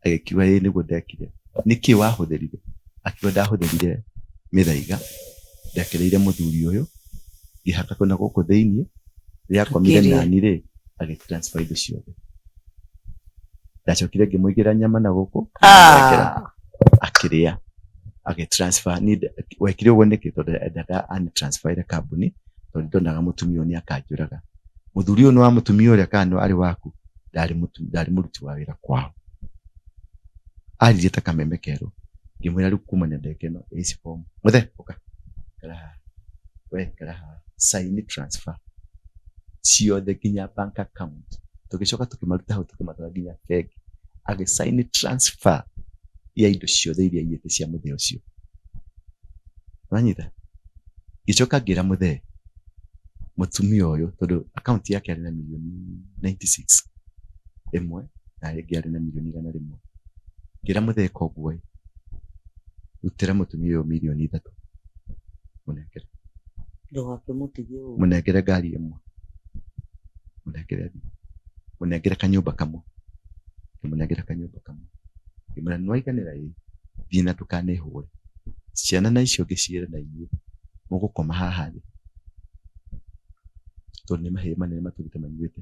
Speaker 2: Agĩkiuga ĩĩ nĩguo ndekire. Nĩkĩ wahũthĩrire? Akiuga ndahũthĩrire mĩthaiga, ndekereire mũthuri ũyũ, ngĩhaka na gũkũ thĩiniĩ, rĩrĩa akomire
Speaker 1: Akĩrĩa.
Speaker 2: nani rĩ, agĩtransfer indo ciothe. Ndacokire ngĩmũigĩra nyama na gũkũ,
Speaker 1: Ah.
Speaker 2: akĩrĩa, agĩtransfer. Niĩ wekire ũguo nĩkĩ? Tondũ endaga anitransferire kambuni, tondũ ndonaga mũtumia ũyũ nĩ akanjũraga. Mũthuri ũyũ nĩ wa mũtumia ũrĩa kana arĩ waku? Ndarĩ mũruti wa wĩra kwao. Aririe ta kameme kerũ. Ngĩmwĩra rĩu kumania ndagĩka ĩno ĩci form. Mũthe, ũka. Ikara haha. We ikara haha. Sign transfer ciothe nginya bank account. Tũgĩcoka tũkĩmaruta hau, tũkĩmatwara nginya bengi. Agĩsign transfer ya indo ciothe iria aiyĩte cia mũthee ũcio. Wanyita? Ngĩcoka ngĩra mũthee, mũtumia ũyũ, tondũ account yake arĩ na mirioni 96 ĩmwe na ĩngĩ arĩ na mirioni 100. Ngĩra mũthee, koguo ĩ, rutĩra mũtumia ũyũ mirioni 3, mũnengere.
Speaker 1: Ndũgakĩmũtige ũguo.
Speaker 2: Mũnengere ngari ĩmwe, mũnengere thimũ, mũnengere kanyũmba kamwe. Ngĩmũnengera kanyũmba kamwe, ngĩmwĩra nĩwaiganĩra? Ĩ, thiĩ na ndũkanehũre. Ciana na icio ngĩciĩra na inyuĩ mũgũkoma haha thĩ, tondũ nĩ mahĩĩ manene matũrĩte manyuĩte.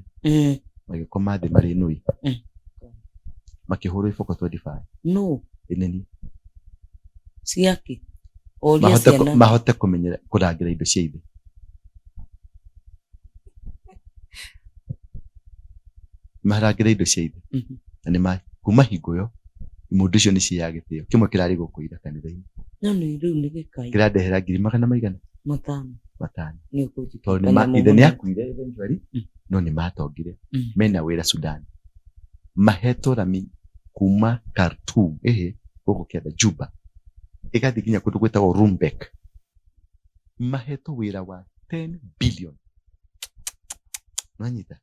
Speaker 2: Magĩkoma thĩ marĩ nũi. Makĩhũrwo iboko 25.
Speaker 1: No.
Speaker 2: Ĩneni.
Speaker 1: Ciake. Oria ciana.
Speaker 2: Mahote kũmenyera kũrangĩra indo cia ithe. Marangĩra indo cia ithe. Na nĩ kuma hingo ĩyo mũndũ ũcio nĩ ciaga gĩtĩo kĩmwe kĩrarĩ gũkũ ira kanitha-inĩ.
Speaker 1: No nĩ rĩu nĩ gĩkai.
Speaker 2: Kĩrandehera ngiri magana maigana?
Speaker 1: 5.
Speaker 2: 5.
Speaker 1: Nĩ ũkũnjĩkĩra
Speaker 2: Tondũ nĩ
Speaker 1: kanyamũ
Speaker 2: ithe nĩ
Speaker 1: mũno.
Speaker 2: akuire eventually, no nĩ matongire. Mena wĩra Sudan, mahetwo rami kuma Khartoum, ĩhĩ gũkũ kĩanda Juba, ĩgathiĩ nginya kũndũ gwĩtagwo Rumbek. Mahetwo wĩra wa 10 billion. Nwanyita?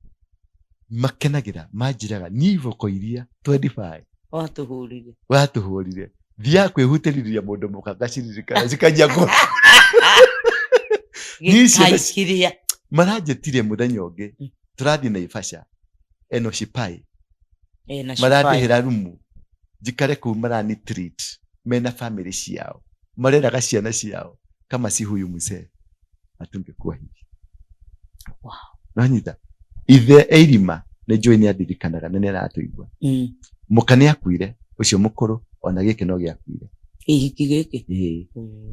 Speaker 2: Makenagĩra, manjĩraga niĩ iboko iria 25
Speaker 1: Watũhũrire.
Speaker 2: Watũhũrire, thiaga kwĩhutĩrĩria mũndũ mũka ngaciririkana cikanjia kũ Niĩ ciana
Speaker 1: Gĩkai kĩrĩa.
Speaker 2: Maranjĩtire mũthenya ũngĩ, tũrathiĩ Naivasha eno Shipai.
Speaker 1: Eh, na Shipai.
Speaker 2: Marandĩhĩra rumu njikare kũu, marani treat mena family ciao, mareraga ciana ciao kama si huyu mzee hatungekuwa hivi. Nanyita ithe eirima nĩ njũĩ nĩ andirikanaga na nĩ aratũigua. Mũka nĩ akuire ũcio mũkũrũ, ona gĩkĩ no gĩakuire.
Speaker 1: Kĩhiki gĩkĩ.
Speaker 2: Ĩĩ.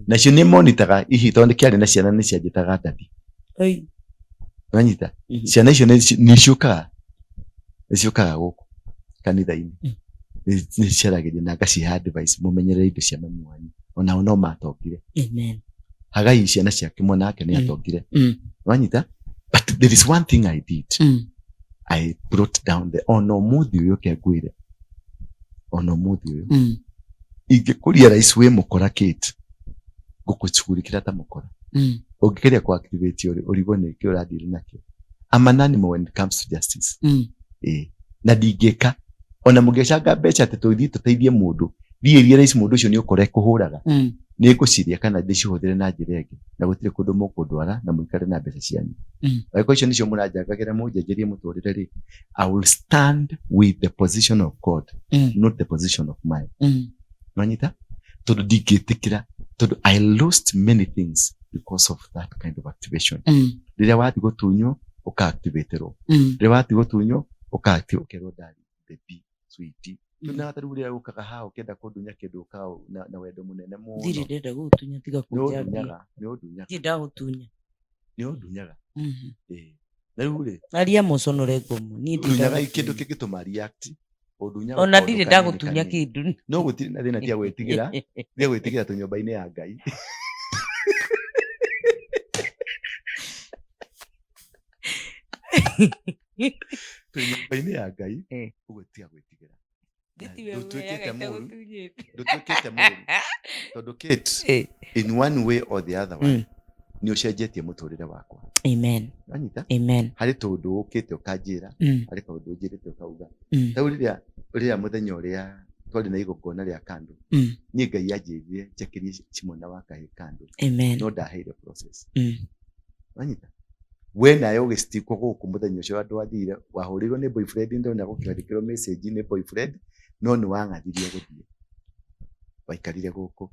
Speaker 2: Nacio nĩ monitaga ihi, tondũ kĩarĩ na ciana nĩ cianjĩtaga daddy.
Speaker 1: Oi.
Speaker 2: Nanyita? Ciana icio nĩ ciũkaga gũkũ kanitha-inĩ. Nĩ ciaragĩria na ngacihe advice, mũmenyerere indo cia mami wanyu, onao no matongire.
Speaker 1: Amen.
Speaker 2: Hagai ciana ciake, mwana wake nĩ atongire. Wanyita? But there is one thing I did. I brought down the ona ũmũthĩ ũyũ, ke ngwĩre, ona ũmũthĩ ũyũ ingĩkũria rais wĩ mũkora Kate, ngũkũcugurikĩra ta mũkora. Ũngĩgeria kũ activate ũrigwo nĩ kĩ ũradeal nakĩo. I'm an animal when it comes to justice. Ĩĩ, na ndingĩka ona mũngĩcanga mbeca atĩ tũthiĩ tũteithie mũndũ, thiĩ ria rais mũndũ ũcio nĩ ũkora kũhũraga. Nĩ ngũciria kana ndĩcihũthĩre na njĩra ĩngĩ, na gũtirĩ kũndũ mũkũndwara na mũikare na mbeca cianyu. Angĩkorwo icio nĩcio mũranjangagĩra mũnjenjerie mũtũrĩre rĩ, I will stand with the position of God, not the position of mine. Nwanyita? Tondũ ndingĩtĩkĩra, tondũ I lost many things because of that kind of activation. Rĩrĩa wathiĩ gũtunywo ũka-activaterwo, rĩrĩa wathiĩ gũtunywo ũka-activate, ũkerwo darling, baby, sweetie. Na ta rĩu rĩrĩa ũkaga haha ũkĩenda kũndunya kĩndũ ũkaga na wendo mũnene mũno.
Speaker 1: Ndirĩ ndenda gũgũtunya tiga
Speaker 2: Nĩ
Speaker 1: kũnjambia.
Speaker 2: ũndunyaga, nĩ ũndunyaga,
Speaker 1: Ndirĩ ndagũtunya.
Speaker 2: nĩ ũndunyaga. Ĩĩ. Na rĩu rĩ,
Speaker 1: Aria mũconore ngomo. Niĩ ndirĩ
Speaker 2: ndunyaga
Speaker 1: ndagũtunya.
Speaker 2: kĩndũ kĩngĩtũma react, ũndunyaga
Speaker 1: Ona
Speaker 2: kaũndũ
Speaker 1: ndirĩ
Speaker 2: kanini
Speaker 1: ndagũtunya
Speaker 2: kanini.
Speaker 1: kĩndũ.
Speaker 2: No gũtirĩ na thĩna, tiga gwĩtigĩra, tiga gwĩtigĩra tũ nyũmba-inĩ ya Ngai. Twĩ nyũmba-inĩ ya Ngai, ũguo tiga gwĩtigĩra. Na
Speaker 1: Nditiwe
Speaker 2: ndũtuĩkĩte
Speaker 1: ũheaga
Speaker 2: mũru,
Speaker 1: itagũtunyĩte.
Speaker 2: ndũtuĩkĩte mũru tondũ Kate, in one way or the other one, nĩ ũcenjetie mũtũrĩre wakwa.
Speaker 1: Amen.
Speaker 2: Wanyita?
Speaker 1: Amen.
Speaker 2: Harĩ tũndũ ũkĩte ũkanjĩra, harĩ kaũndũ ũnjĩrĩte ũkauga. Ta rĩu rĩrĩa mũthenya ũrĩa twarĩ na igongona rĩa kando, niĩ Ngai anjĩrire njakĩrie Chimwana wa kahĩĩ kando,
Speaker 1: Amen.
Speaker 2: no ndaheire process. Wanyita? We nawe ũgĩcitikwo gũkũ mũthenya ũcio andũ athire, wahũrĩirwo nĩ boyfriend, ndona gũkĩandĩkĩrwo message nĩ boyfriend, no nĩ wang'athirie gũthiĩ. Waikarire gũkũ.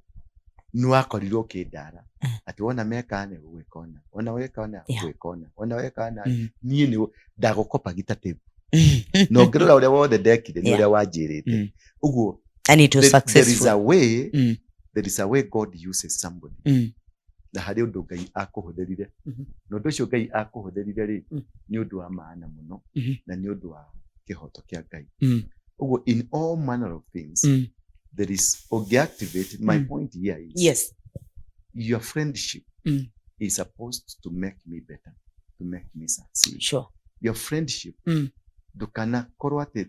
Speaker 2: Nĩ wakorirwo ũkĩndara atĩ wona meka nĩ ũgwĩka ũna, wona weka ũna ũgwĩka ũna, wona weka ũna. Niĩ nĩ ndagũkopa gita tape. Na ũngĩrora ũrĩa wothe ndekire nĩ ũrĩa wanjĩrĩte. Ũguo
Speaker 1: And it was
Speaker 2: there is
Speaker 1: successful.
Speaker 2: a way, there is a way God uses somebody. Na harĩ ũndũ Ngai akũhũthĩrire. Na ũndũ ũcio Ngai akũhũthĩrire rĩ, nĩ ũndũ wa maana mũno, na nĩ ũndũ wa kĩhoto kĩa Ngai. Ũguo in all manner of things, there is ũngĩ-activate. My point here is, your friendship is supposed to make me better, to make me succeed. Your friendship, ndũkanakorwo atĩ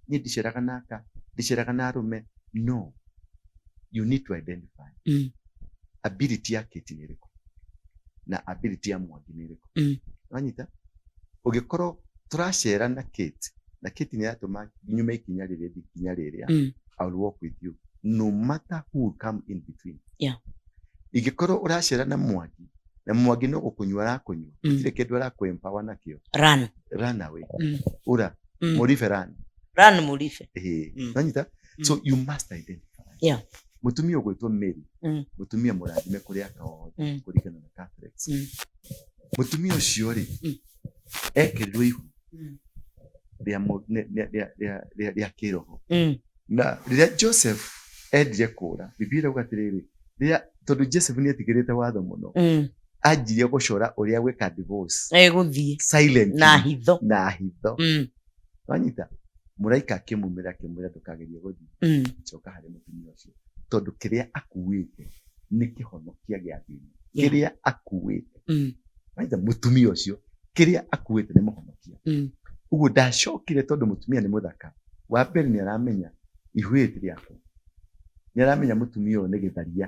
Speaker 2: niĩ ndiceraga naka, ndiceraga na arũme. No, you need to identify ability ya Kate nĩ ĩrĩkũ na ability ya Mwangi nĩ ĩrĩkũ. Wanyita? Ũngĩkorwo tũracera na Kate, na Kate nĩ aratũma nyume ikinya rĩrĩ thiĩ ikinya rĩrĩa, I will walk with you no matter who will come in between. Ingĩkorwo ũracera na Mwangi, na Mwangi no gũkũnyua arakũnyua, gũtirĩ kĩndũ arakũ empower nakĩo,
Speaker 1: Run.
Speaker 2: run away. Ura, Murife run.
Speaker 1: Run Murife.
Speaker 2: Wanyita? So you must identify. Mũtumia ũgwĩtwo Mary, mũtumia mũrathime kũrĩ aka othe, kũringana na Catholics. Mũtumia ũcio rĩ, ekĩrirwo ihu rĩa kĩroho. Na rĩrĩa Joseph endire kũra, Biblia ĩrauga atĩrĩrĩ, rĩrĩa tondũ Joseph nĩ etigĩrĩte watho mũno, anjirie gũcora ũrĩa gwĩka divorce.
Speaker 1: Egũthiĩ.
Speaker 2: Silently.
Speaker 1: Na hitho.
Speaker 2: Na hitho. Wanyita? Mũraika akĩmumĩra akĩmwĩra ndũkagerie gũthiĩ. Coka harĩ mũtumia ũcio. Tondũ kĩrĩa akuĩte nĩ kĩhonokia gĩa thĩ ĩno. Kĩrĩa akuĩte. Wanyita? Mũtumia ũcio kĩrĩa akuĩte nĩ mũhonokia. Ũguo ndacokire tondũ mũtumia nĩ mũthaka. Wa mbere nĩ aramenya ihu rĩrĩ ti rĩakwa. Nĩ aramenya mũtumia ũyũ nĩ gĩtharia.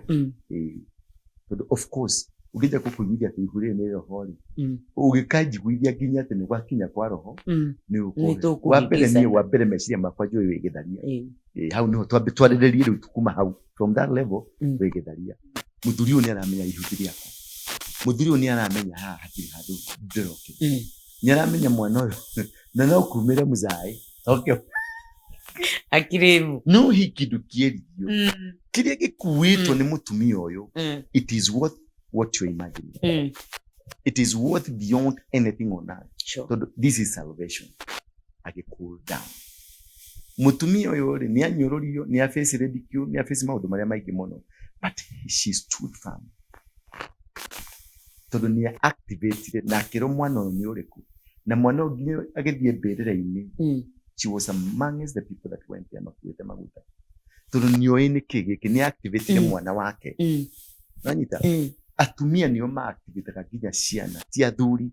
Speaker 2: Tondũ of course ũngĩnja gũkũiguithia atĩ ihu rĩrĩ nĩ roho rĩ, ũgĩkanjiguithia nginya atĩ nĩ gwakinya kwa roho, nĩ ũkũhe. Wa mbere niĩ, wa mbere meciria makwa njũĩ wĩ gĩtharia. Hau nĩho twambe twarĩrĩrie rĩu kuma hau, from that level wĩ gĩtharia. Mũthuri ũyũ nĩ aramenya ihu ti rĩakwa. Mũthuri ũyũ nĩ aramenya haha hatirĩ handũ ndĩrokĩra. Nĩ aramenya mwana ũyũ na no kumĩre mũcaĩ. Okay.
Speaker 1: Akirĩmu.
Speaker 2: No hi kĩndũ kĩerio. Kĩrĩa gĩkuĩtwo nĩ mũtumia ũyũ, it is worth what you imagine. It is worth beyond anything on earth. Tondũ this is salvation. Agĩ cool down. Mũtumia ũyũ rĩ, nĩ anyũrũrio, nĩ a face ridicule, nĩ a face maũndũ marĩa maingĩ mũno. But she stood firm. Tondũ nĩ activated na akĩrwo mwana ũyũ nĩ ũrĩkũ. Na mwana ũyũ nginya agĩthiĩ mbĩrĩra-inĩ, she was amongst the people that went there makuĩte maguta. Tondũ nĩoĩ nĩkĩ gĩkĩ, nĩ activated mwana wake. Wanyita? Atumia nĩo ma-activataga nginya ciana, ti athuri.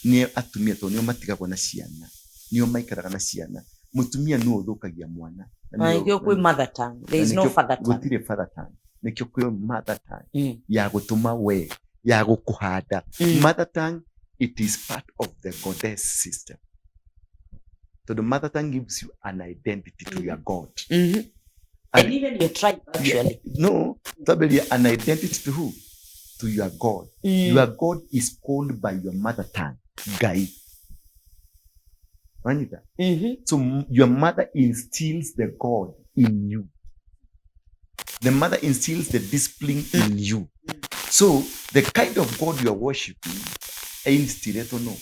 Speaker 2: Nĩ atumia tondũ nĩo matigagwo na ciana, nĩo maikaraga na ciana. Mũtumia nĩwe ũthũkagia mwana.
Speaker 1: Na nĩkĩo kwĩ mother tongue. There is no father tongue.
Speaker 2: Gũtirĩ father tongue. Nĩkĩo kwĩ mother tongue ya gũtũma we, ya gũkũhanda. Mother tongue, it is part of the goddess system. Tondũ mother tongue gives you an identity to your God.
Speaker 1: And even your tribe, actually.
Speaker 2: No, Twambĩrĩria an identity to who? To your God. Your God is called by your mother tongue, Ngai. Wanyita? So your mother instills the God in you. The mother instills the discipline in you. So the kind of God you are worshiping instilled no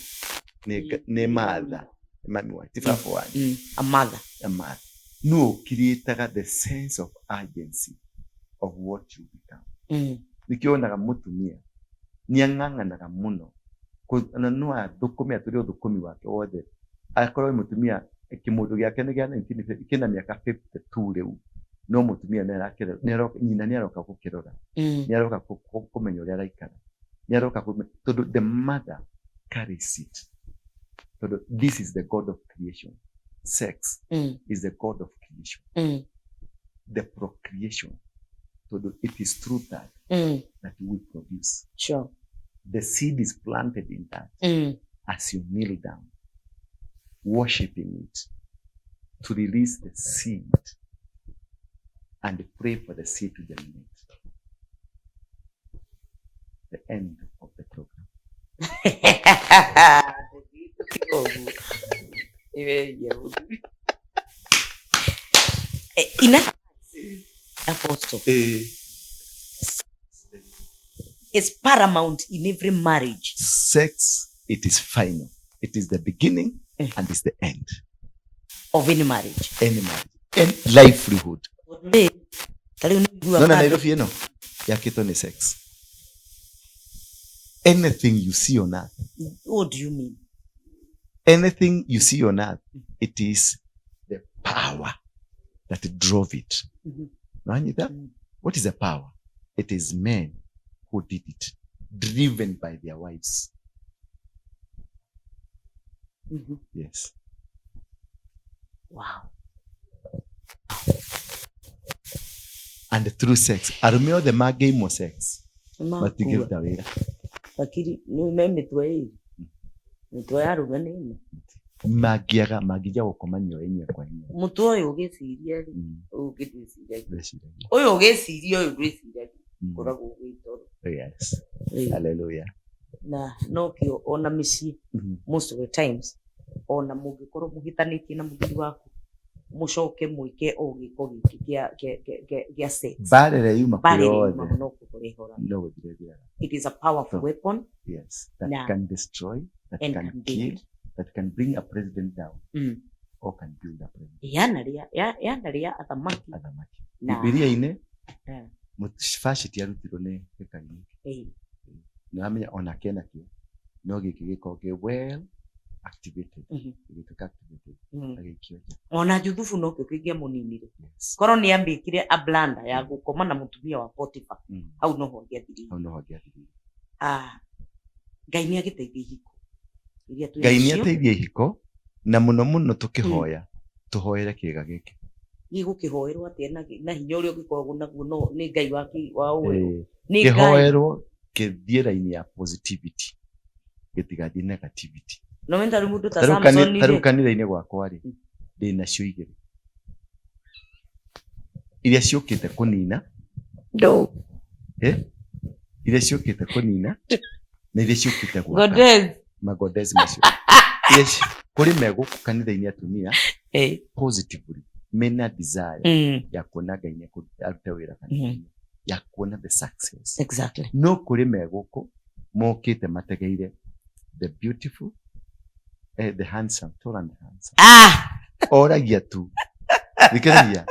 Speaker 2: nĩ mother, mami wa ti baba wanyu.
Speaker 1: A mother.
Speaker 2: A mother. No creataga the sense of urgency of what you become. Nĩkĩo wonaga mũtumia nĩ ang'ang'anaga mũno na no athũkũme atũre ũthũkũmi wake wothe akorwo mũtumia kĩmũndũ gĩake nĩ gĩa 19 kĩna mĩaka 52 rĩu no mũtumia nyina nĩ aroka gũkĩrora, nĩ aroka kũmenya ũrĩa araikara, nĩ aroka tondũ the mother carries it, tondũ this is the God of creation. Sex is the God of creation. The procreation, tondũ it is through that that we produce. The seed is planted in that as you kneel down, worshiping it, to release the seed and pray for the seed to germinate. The end of the program.
Speaker 1: In other words, Apostle, is paramount in every marriage.
Speaker 2: Sex, it is final. It is the beginning and it's the end
Speaker 1: of any marriage.
Speaker 2: Any marriage. And livelihood. No, Nairobi ĩno yakĩtwo nĩ sex. Anything you see on earth.
Speaker 1: What do you mean?
Speaker 2: Anything you see on earth, it is the power that drove it. Wanyita? What is the power? It is men who did it, driven by their wives. Yes.
Speaker 1: Wow.
Speaker 2: And through sex. Arũme othe mangĩimwo sex, matingĩruta wĩra.
Speaker 1: Lakini nĩ mĩtwe ĩrĩ. Mĩtwe ya arũme nĩ ĩno.
Speaker 2: Mangĩaga mangĩja gũkomania enyewe kwa enyewe.
Speaker 1: Mũtwe ũyũ ũgĩciria rĩ, ũyũ ũngĩ ndwĩciragia. Ũyũ ũgĩciria ũyũ ndwĩciragia. Ũkoragwo wĩ toro.
Speaker 2: Yes. Hallelujah.
Speaker 1: Na nokĩo ona mĩciĩ most of the times ona mũngĩkorwo mũhĩtanĩtie na mũthuri waku mũcoke mwĩke o gĩko gĩkĩ gĩa sex.
Speaker 2: Mbara ĩrĩa yuma kũrĩ othe.
Speaker 1: No kũhora ĩhoraga.
Speaker 2: No gũthira ĩthiraga.
Speaker 1: It is a powerful weapon.
Speaker 2: Yes, that can destroy, that
Speaker 1: and
Speaker 2: can kill, that can bring a president down. Or can build a president.
Speaker 1: Yana rĩa athamaki.
Speaker 2: Athamaki. Bibilia-inĩ, Vashti arutirwo nĩ gĩkaini. Nĩ wamenya onake nakĩo no gĩkĩ gĩkorwo kĩ well activated. Gĩgĩtuĩka activated. Agĩikio nja.
Speaker 1: Ona Juthubu nokĩo kĩngĩamũninire. Korwo nĩ ambĩkire a blunder ya gũkoma na mũtumia wa Potiphar. Hau noho angĩathirĩire.
Speaker 2: Hau noho angĩathirĩire.
Speaker 1: Ngai nĩ agĩteithie ihiko. Iria twĩ
Speaker 2: Ngai nĩ
Speaker 1: nacio.
Speaker 2: ateithie ihiko na mũno mũno tũkĩhoya tũhoere kĩga gĩkĩ.
Speaker 1: Gĩgũkĩhoerwo atĩa na hinya ũrĩa ũgĩkoragwo naguo no nĩ Ngai wa ũũ. Nĩ Ngai.
Speaker 2: Kĩhoerwo kĩthiĩ raini ya positivity, gĩtigathiĩ negativity.
Speaker 1: No wenda rĩu mũndũ ta
Speaker 2: Tarĩu
Speaker 1: Samson rĩ.
Speaker 2: Kanitha-inĩ gwakwa rĩ, ndĩ nacio igĩrĩ. Iria ciũkĩte kũnina.
Speaker 1: No.
Speaker 2: Iria ciũkĩte kũnina na iria ciũkĩte gwaka.
Speaker 1: Godez.
Speaker 2: Magodez macio. Iria kũrĩ megũkũ kanitha-inĩ atumia, positively, mena desire ya kuona Ngai nĩ arute wĩra kanitha-inĩ, ya kuona the success. No kũrĩ megũkũ mokĩte mategeire the beautiful, the handsome, tall and handsome. Oragia tu. Thikĩrĩria.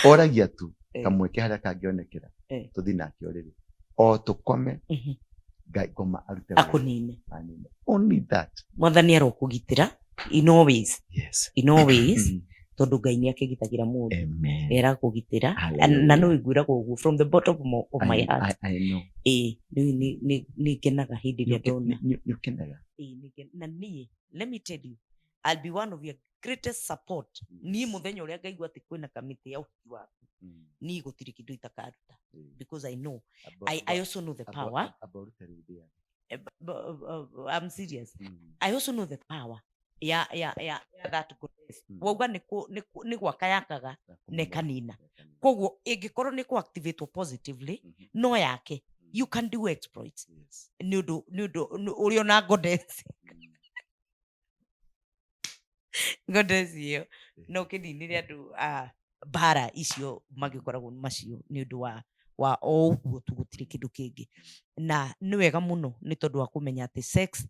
Speaker 2: Oragia tu. Kamweke harĩa kangĩonekera. Tũthiĩ nake ũrĩrĩ. O tũkome, Ngai ngoma arute wĩra.
Speaker 1: Akũnine.
Speaker 2: Anine. Only that.
Speaker 1: Mwathani arokũgitĩra in all ways.
Speaker 2: Yes.
Speaker 1: In all ways. Tondũ Ngai nĩ akĩgitagĩra mũndũ.
Speaker 2: Amen.
Speaker 1: Erakũgitĩra.
Speaker 2: Hallelujah.
Speaker 1: Na no ngwĩraga ũguo from the bottom of my heart.
Speaker 2: I know.
Speaker 1: Nĩ ngenaga hĩndĩ ĩrĩa ndona.
Speaker 2: Nĩ ũkenaga.
Speaker 1: Na niĩ, let me tell you, I'll be one of your greatest support. Niĩ mũthenya ũrĩa ngaigua atĩ kwĩna kamĩtĩ ya ũhiki waku, niĩ gũtirĩ kĩndũ itakaruta. Because I know. I also know the power.
Speaker 2: About the idea.
Speaker 1: I'm serious. I also know the power. Ya that goddess. Wauga nĩ gwaka yakaga
Speaker 2: Ya
Speaker 1: na ĩkanina.
Speaker 2: Ya kanina.
Speaker 1: Koguo ĩngĩkorwo nĩ kũ activate positively, no yake, you can do exploits. Nĩ ũndũ nĩ ũndũ ũrĩ ona goddess, goddess ĩyo no ũkĩninĩre andũ a mbara icio magĩkoragwo macio nĩ ũndũ wa o ũguo tu, gũtirĩ kĩndũ kĩngĩ. Na nĩ wega mũno nĩ tondũ wa kũmenya atĩ sex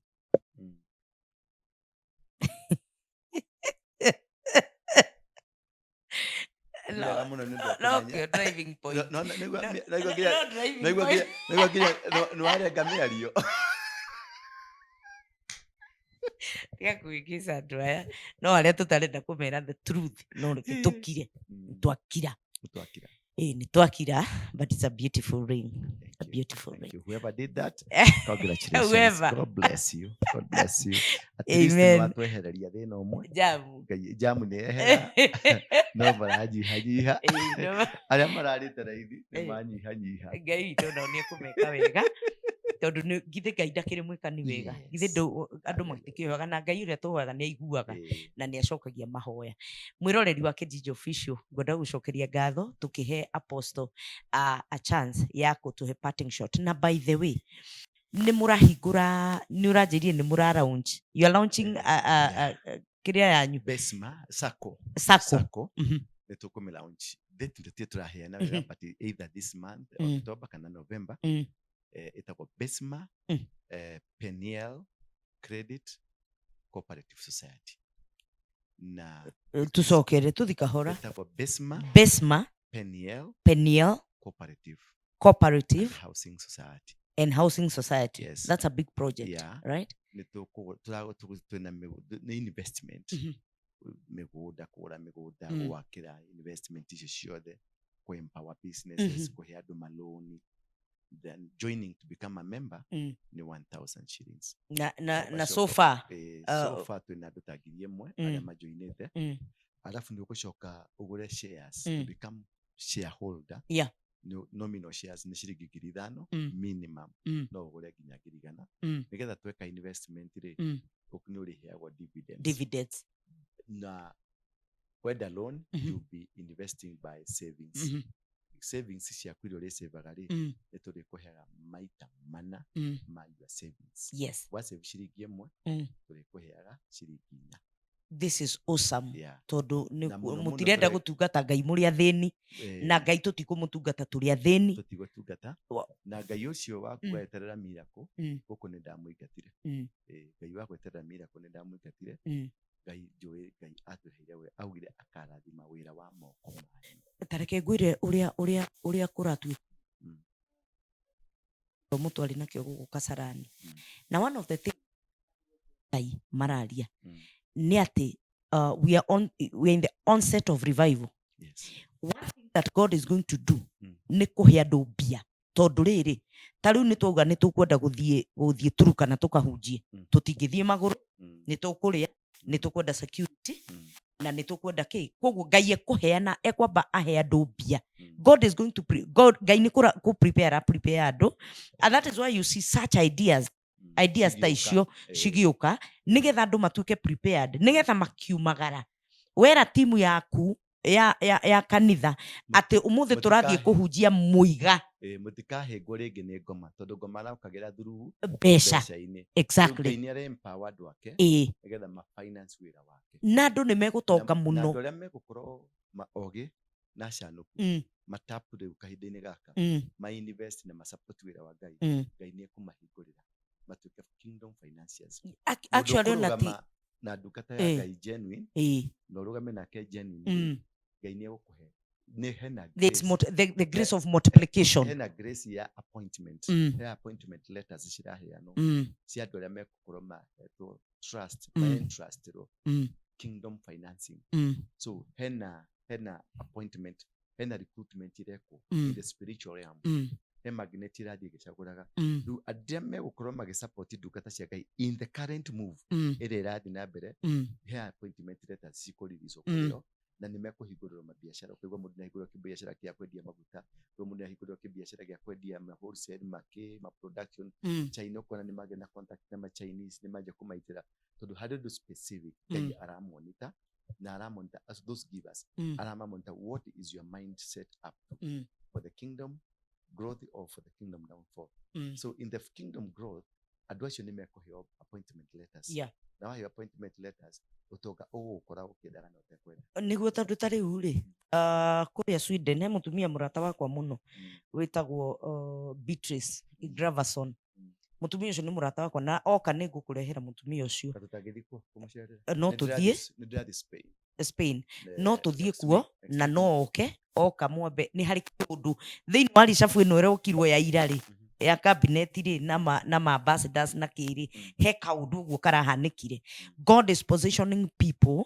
Speaker 2: Nĩ wega mũno nĩ ũndũ wa
Speaker 1: no
Speaker 2: kũmenya.
Speaker 1: kĩo driving point.
Speaker 2: Naigua nginya
Speaker 1: No driving
Speaker 2: naigua
Speaker 1: point.
Speaker 2: Naigua nginya nĩ warenga mĩario.
Speaker 1: Tiga kũhĩngĩca andũ aya, no arĩa tũtarenda kũmera the truth, no reke tũkire. Twakira.
Speaker 2: Twakira.
Speaker 1: Ĩĩ, nĩ twakira, but it's a beautiful ring.
Speaker 2: Thank
Speaker 1: A
Speaker 2: you.
Speaker 1: beautiful
Speaker 2: Thank
Speaker 1: ring.
Speaker 2: you. Whoever did that, congratulations.
Speaker 1: Whoever.
Speaker 2: God bless you. God bless you. At least
Speaker 1: Amen.
Speaker 2: nĩ watwehereria thĩna ũmwe.
Speaker 1: Jamu.
Speaker 2: Ngai, jamu nĩ yehera, no maranyihanyiha.
Speaker 1: Ĩĩ, no.
Speaker 2: Arĩa mararĩte raithi nĩ manyihanyiha.
Speaker 1: Ngai witũ nao nĩ ekũmeka wega, tondũ githĩ Ngai ndakĩrĩ mwĩkani wega? Githĩ andũ matikĩhoyaga, na Ngai ũrĩa tũhoyaga nĩ aiguaga na nĩ acokagia mahoya. Mwĩroreri wa Kijiji Official, ngwenda gũcokeria ngatho tũkĩhe Apostle a chance ya kũtũhe parting shot. Na by the way, nĩ mũrahingũra, nĩ ũranjĩrire nĩ mũra launch, you are launching kĩrĩa yanyu?
Speaker 2: Besma Sacco.
Speaker 1: Sacco.
Speaker 2: Sacco. Nĩ tũkũmĩ launch. Date tũtirĩ tũraheana wega, but either this month, October kana November. Ĩtagwo Besma Peniel Credit Cooperative Society. Na
Speaker 1: Tucokere tuthi kahora.
Speaker 2: Ĩtagwo Besma
Speaker 1: Besma
Speaker 2: Peniel
Speaker 1: Peniel
Speaker 2: Cooperative
Speaker 1: Cooperative
Speaker 2: and Housing Society.
Speaker 1: And Housing Society.
Speaker 2: Yes.
Speaker 1: That's a big project.
Speaker 2: Yeah.
Speaker 1: Right?
Speaker 2: Nĩ twĩna nĩ investment, mĩgũnda, kũgũra mĩgũnda, gwakĩra investment icio ciothe, kũ empower businesses, kũhe andũ maloni. Then joining to become a member nĩ 1000 shillings.
Speaker 1: Na
Speaker 2: Ũgacoka
Speaker 1: so far
Speaker 2: so far twĩna andũ ta 1000 arĩa majoinĩte. Alafu nĩ ũgũcoka ũgũre shares to become shareholder. Nominal shares nĩ ciringi 5000 minimum. No ũgũre nginya 100,000 nĩgetha tweka investment rĩ, nĩ ũrĩheagwo dividends.
Speaker 1: Dividends.
Speaker 2: Na wenda loan, you'll be investing by savings. Savings ciaku iria ũrĩsavaga rĩ, nĩ tũrĩkũheaga maita mana ma your savings. Wasave ciringi 1, tũrĩkũheaga ciringi 4.
Speaker 1: This is awesome. Tondũ
Speaker 2: Na mũno mũno
Speaker 1: mũtirenda gũtungata Ngai mũrĩ athĩni, na Ngai tũtikũmũtungata tũrĩ athĩni.
Speaker 2: Tũtigũtungata na Ngai ũcio waku weterera miracle. Gũkũ nĩ ndamũingatire. Ngai wa gweterera miracle nĩ ndamũingatire. Ngai njũĩ Ngai atũheire we augire akarathima wĩra wa moko manyu.
Speaker 1: Ta reke ngwĩre ũrĩa kũratuĩka mũtwarĩ nakĩo gũkũ Kasarani. Na one of the things Ngai mararia nĩ atĩ we are in the onset of revival. One thing that God is going to do nĩ kũhe andũ mbia, tondũ rĩrĩ, ta rĩu nĩ twauga nĩ tũkwenda gũthiĩ Turukana tũkahunjie, tũtingĩthiĩ magũrũ, nĩ tũkũrĩa, nĩ tũkwenda security, na nĩ tũkwenda kĩ. Koguo Ngai ekũheana, ekwamba ahe andũ mbia. God is going to pre God, Ngai nĩ kũ prepare, prepare andũ, and that is why you see such ideas, ideas ta
Speaker 2: Cigĩũka.
Speaker 1: icio cigĩũka nĩgetha andũ matuĩke prepared, nĩgetha makiumagara wera timu yaku ya kanitha atĩ ũmũthĩ tũrathiĩ kũhunjia mũiga.
Speaker 2: Mũtikahĩngwo rĩngĩ nĩ ngoma, tondũ ngoma araũkagĩra through
Speaker 1: mbeca.
Speaker 2: Mbeca-inĩ. Ngai nĩ ara-empower andũ ake nĩgetha ma finance wĩra wake.
Speaker 1: Na andũ nĩ megũtonga
Speaker 2: Na
Speaker 1: mũno.
Speaker 2: andũ arĩa megũkorwo ogĩ na acanũku, matapu rĩu kahinda-inĩ gaka, ma invest na ma support wĩra wa Ngai, Ngai nĩ ekũmahingũrĩra matuĩke kingdom financiers. Mũndũ
Speaker 1: Actually ona ti
Speaker 2: ũkũrũgama na ndungata ya Ngai genuine, na ũrũgame nake genuine, Ngai nĩ egũkũhe, nĩ hena
Speaker 1: There's
Speaker 2: grace,
Speaker 1: the grace of multiplication.
Speaker 2: Hena grace ya appointment. He appointment letters ciraheanwo cia andũ arĩa megũkorwo mahetwo trust, ma-entrustirwo kingdom financing. So hena appointment, hena recruitment irekwo in the spiritual realm. He magnet irathiĩ ĩgĩcagũraga rĩu arĩa megũkorwo magĩsupport ndungata cia Ngai in the current move ĩrĩa ĩrathiĩ na mbere. He appointment letters cikũriricwo kũrĩ o, na nĩ mekũhingũrĩrwo mabiacara. Ũkaigua mũndũ nĩahingũrĩrwo kĩbiacara gĩa kwendia maguta, ũkaigua mũndũ nĩahingũrĩrwo kĩbiacara gĩa kwendia ma wholesale, makĩ ma production. China, ũkona nĩ magĩa na contact na ma Chinese, nĩ manjia kũmaitĩra, tondũ harĩ ũndũ specific Ngai aramonita. Na aramonitor as those givers, aramamonitor what is your mind set up to for the kingdom growth or for the kingdom downfall. So in the kingdom growth, andũ acio nĩ mekũheo appointment letters. Na waheo appointment letters, ũtonga ũgũgũkora ũkĩendaga na ũtekwenda.
Speaker 1: Nĩguo, tondũ ta rĩu rĩ, kũrĩa Sweden he mũtumia mũrata wakwa mũno wĩtagwo Beatrice Graverson. Mũtumia ũcio nĩ mũrata wakwa, na oka nĩ ngũkũrehera mũtumia ũcio.
Speaker 2: Ka tũtangĩthiĩ kuo kũmũcerera?
Speaker 1: No
Speaker 2: Nĩ
Speaker 1: tũthiĩ.
Speaker 2: Nĩ ndĩrathiĩ Spain.
Speaker 1: Spain no tũthiĩ kuo na no oke oka mwambe nĩ harĩ kĩũndũ thĩinĩ wa ricabu ĩno ĩrokirwo ya ira rĩ, ya cabinet rĩ, na ma ambassadors na kĩrĩ. He kaũndũ ũguo karahanĩkire. God is positioning people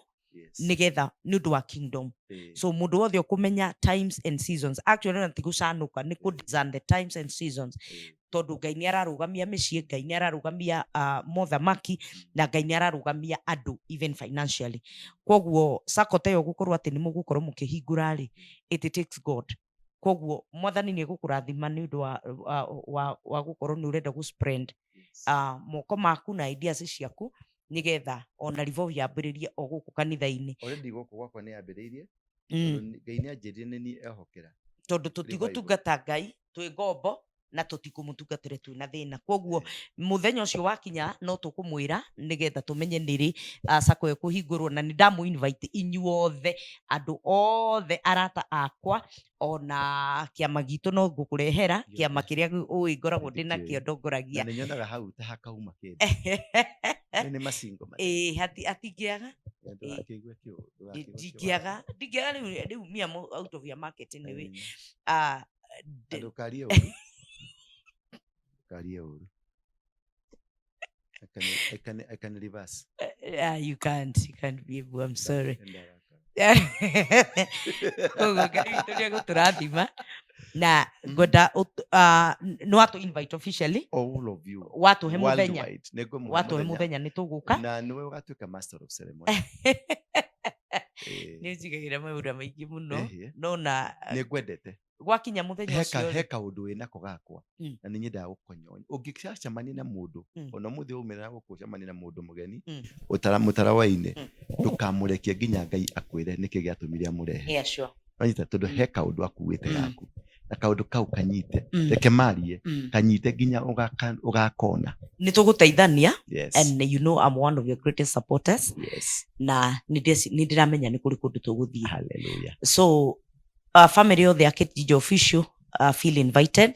Speaker 1: nĩgetha nĩ ũndũ wa kingdom. So mũndũ wothe ũkũmenya times and seasons, actually ona ti gũcanũka, nĩ kũ discern the times and seasons, tondũ Ngai nĩ ararũgamia mĩciĩ, Ngai nĩ ararũgamia mothamaki, na Ngai nĩ ararũgamia andũ even financially. Koguo sacco ta ĩyo gũkorwo atĩ nĩ mũgũkorwo mũkĩhingũra rĩ, it takes God. Koguo Mwathani nĩ egũkũrathima nĩ ũndũ wa gũkorwo nĩ ũrenda gũ spread moko maku na ideas ciaku, nĩgetha ona revolve yambĩrĩrie o gũkũ kanitha-inĩ.
Speaker 2: Already gũkũ gwakwa nĩ yambĩrĩirie, tondũ Ngai nĩ anjĩrire nĩ niĩ ehokera.
Speaker 1: Tondũ tũtigũtungata Ngai twĩ ngombo na tũtikũmũtungatĩre twĩna thĩna. Koguo mũthenya ũcio wakinya no tũkũmwĩra, nĩgetha tũmenye nĩrĩ sacco ĩkũhingũrwo. Na nĩ ndamũ invite inyuothe, andũ othe, arata akwa, ona kĩama gitũ no ngũkũrehera, kĩama kĩrĩa ũĩ ngoragwo ndĩ nakĩo
Speaker 2: Na
Speaker 1: ndongoragia.
Speaker 2: Nĩ nyonaga hau ta hakauma kĩndũ. Nĩ macingo.
Speaker 1: Ĩĩ, hatingĩaga.
Speaker 2: Ndũgakĩigue kĩũ, ndũgakĩigue kĩu.
Speaker 1: Ndingĩaga rĩu me am out of your market anyway. Ah,
Speaker 2: Ndũkarie ũru, ndũkarie ũru. I can reverse.
Speaker 1: Ah, you can't be able, I'm sorry. Koguo Ngai witũ nĩ egũtũrathima na ngwenda nĩ watũ invite officially.
Speaker 2: All of you.
Speaker 1: Watũhe mũthenya.
Speaker 2: Worldwide. Nĩ ngũmũhe.
Speaker 1: Watũhe mũthenya nĩ tũgũka.
Speaker 2: Na nĩwe ũgatuĩka master of ceremony.
Speaker 1: Nĩ ũnjigagĩra maũndũ maingĩ mũno.
Speaker 2: Ĩhĩ.
Speaker 1: No na
Speaker 2: Nĩ ngwendete.
Speaker 1: Gwakinya mũthenya ũcio
Speaker 2: He
Speaker 1: rĩ,
Speaker 2: kaũndũ wĩ nako gakwa na nĩ nyendaga gũkonyonya ũngĩcemania na mũndũ, ona mũthĩ waumĩra gũkũ ũcemanie na mũndũ mũgeni mũtarawa-inĩ, ndũkamũrekie nginya Ngai akwĩre nĩkĩ gĩatũmire amũrehe. Wanyita? Tondũ he kaũndũ akuĩte gaku, na kaũndũ kau kanyite. Reke marie. Kanyite nginya ũgakona.
Speaker 1: Nĩ tũgũteithania.
Speaker 2: Yes.
Speaker 1: And you know I'm one of your greatest supporters. Na nĩ ndĩramenya nĩ kũrĩ kũndũ tũgũthiĩ.
Speaker 2: Hallelujah.
Speaker 1: So family yothe ya Kate Jijo official feel invited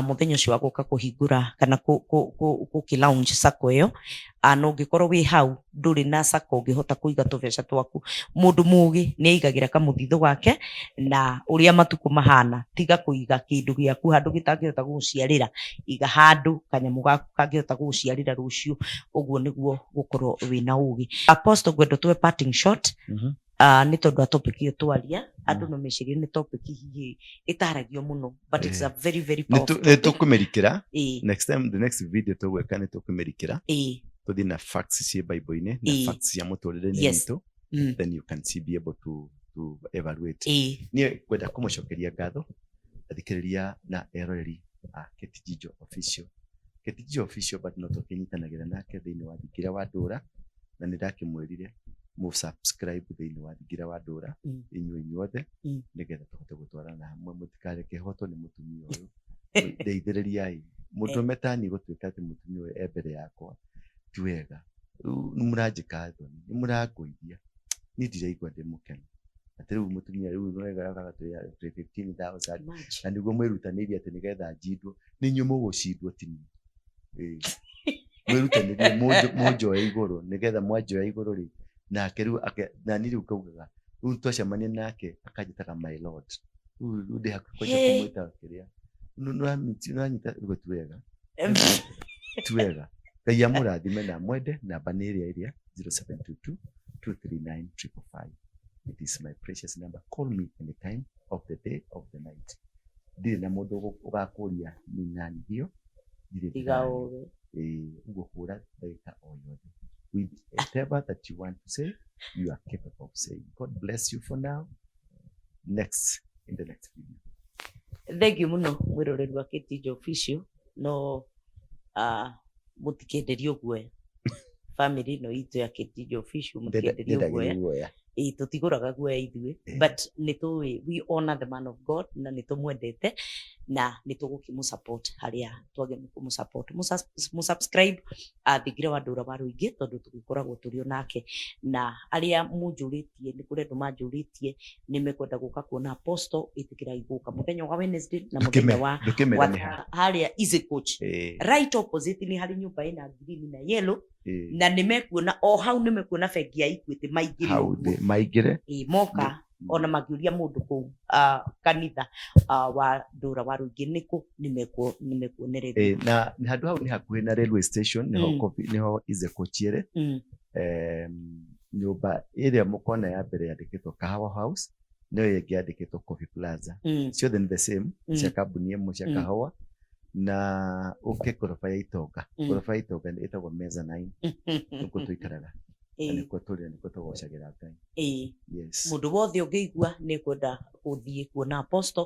Speaker 1: muthenya ũcio wa gũka kũhingũra kana gũkĩ launch sacco ĩyo. Na ũngĩkorwo wĩ hau ndũrĩ na sacco ũngĩhota kũiga tũbeca twaku, mũndũ mũgĩ nĩ aigagĩra kamũthithũ gake na ũrĩa matukũ mahana. Tiga kũiga kĩndũ gĩaku handũ gĩtangĩhota gũgũciarĩra, iga handũ kanyamũ gaku kangĩhota gũgũciarĩra rũciũ. Ũguo nĩguo gũkorwo wĩna ũgĩ. Apostle, ngwenda tũhe parting shot. Nĩ tondũ wa topic ĩyo twaria, andũ no mecirie nĩ topic hihi ĩtaragio mũno, but it's a very very
Speaker 2: Nĩ
Speaker 1: powerful
Speaker 2: nĩ
Speaker 1: topic.
Speaker 2: Tũkũmĩrikĩra next time, the next video tũgwĩka nĩ tũkũmĩrikĩra, tũthiĩ na facts ciĩ Bible-inĩ na facts cia mũtũrĩre-inĩ witũ. Then you can see, be able to evaluate. Niĩ ngwenda kũmũcokeria ngatho athikĩrĩria na eroreri a Kate Jijo Official. Kate Jijo Official, but no tũkĩnyitanagĩra nake thĩinĩ wa Thingira wa Ndũra, na nĩ ndakĩmwĩrire mũ subscribe thĩinĩ wa Thingira wa Ndũra, inyuĩ inyuothe, nĩgetha tũhote gũtwarana hamwe. Mũtikareke hotwo nĩ mũtumia ũyũ. Ndeithĩrĩriai mũndũrũme tani gũtuĩka atĩ mũtumia ũyũ e mbere yakwa ti wega. Rĩu nĩ mũranjĩka thoni, nĩ mũrangũithia, niĩ ndiraigua ndĩ mũkenu atĩ rĩu mũtumia rĩu nĩwega twĩ 15,000.
Speaker 1: Imagine.
Speaker 2: Na nĩguo mwĩrutanĩirie atĩ nĩgetha njindwo. Nĩ inyuĩ mũgũcindwo, ti niĩ. Ĩĩ. Mwĩrutanĩrie mũnjoe igũrũ, nĩgetha mwanjoya igũrũ rĩ, nake rĩu nani rĩu ngaugaga rĩu twacemania nake akanjĩtaga my lord. Rĩu ndĩ hakuhĩ kwanjia kũmwĩta kĩrĩa. Nĩwanyita ũguo? Ti wega, ti wega. Ngai amũrathime na mwende. Namba nĩ ĩrĩa 0722 239 555. It is my precious number. Call me anytime of the day, of the night. Ndirĩ na mũndũ ũgakũria ni nani hiyo, ndirĩ.
Speaker 1: Tiga
Speaker 2: Ndĩraria.
Speaker 1: ũgĩ.
Speaker 2: Ĩĩ, ũguo hũra ndagĩka o yothe with whatever that you want to say, you are capable of saying. God bless you for now. Next, in the next video.
Speaker 1: Thank you mũno mwĩroreri wa Kate Jijo Official. No mũtikenderio guoya, family ĩno itũ ya Kate Jijo Official, mũtikenderio
Speaker 2: Ndendagĩrio
Speaker 1: guoya.
Speaker 2: Guoya.
Speaker 1: Ĩĩ, tũtigũraga guoya ithuĩ, but nĩ tũĩ we honor the man of God na nĩ tũmwendete na nĩ tũgũkĩmũ support harĩa twagĩrĩirwo nĩ kũmũ support. Mũ subscribe Thingira wa Ndũra wa Rũingĩ tondũ tũgĩkoragwo tũrĩ o nake, na arĩa mũnjũrĩtie, nĩ kũrĩ andũ manjũrĩtie nĩ mekwenda gũka kuona Apostle, ĩtĩkĩrai gũka mũthenya wa Wednesday na mũthenya wa
Speaker 2: Ndũkĩmere
Speaker 1: wa
Speaker 2: nĩ ha.
Speaker 1: Harĩa Easy Coach, right opposite nĩ harĩ nyũmba ĩna green na yellow, na nĩ mekuona o hau, nĩ mekuona bengi ya Equity maingĩre
Speaker 2: hau
Speaker 1: ũguo.
Speaker 2: Thĩ maingĩre.
Speaker 1: Ĩĩ, moka ona mangĩũria mũndũ kũu kanitha wa Ndũra wa Rũingĩ nĩkũ, nĩ mekuonererio.
Speaker 2: Ĩĩ, na handũ hau nĩ hakuhĩ na railway station, nĩho nĩho Easy Coach ĩrĩ. Nyũmba ĩrĩa mũkona ya mbere yandĩkĩtwo Kahawa House, nĩyo ĩngĩ yandĩkĩtwo Coffee Plaza. Ciothe nĩ the same, cia kambuni ĩmwe cia kahawa, na ũke ngoroba ya Itonga. Ngoroba ya Itonga nĩ ĩtagwo mezzanine, nĩkuo tũikaraga na nĩkuo tũrĩ na nĩkuo tũgocagĩra Ngai. Yes.
Speaker 1: Mũndũ wothe ũngĩigua nĩ kwenda gũthiĩ kuona Apostle,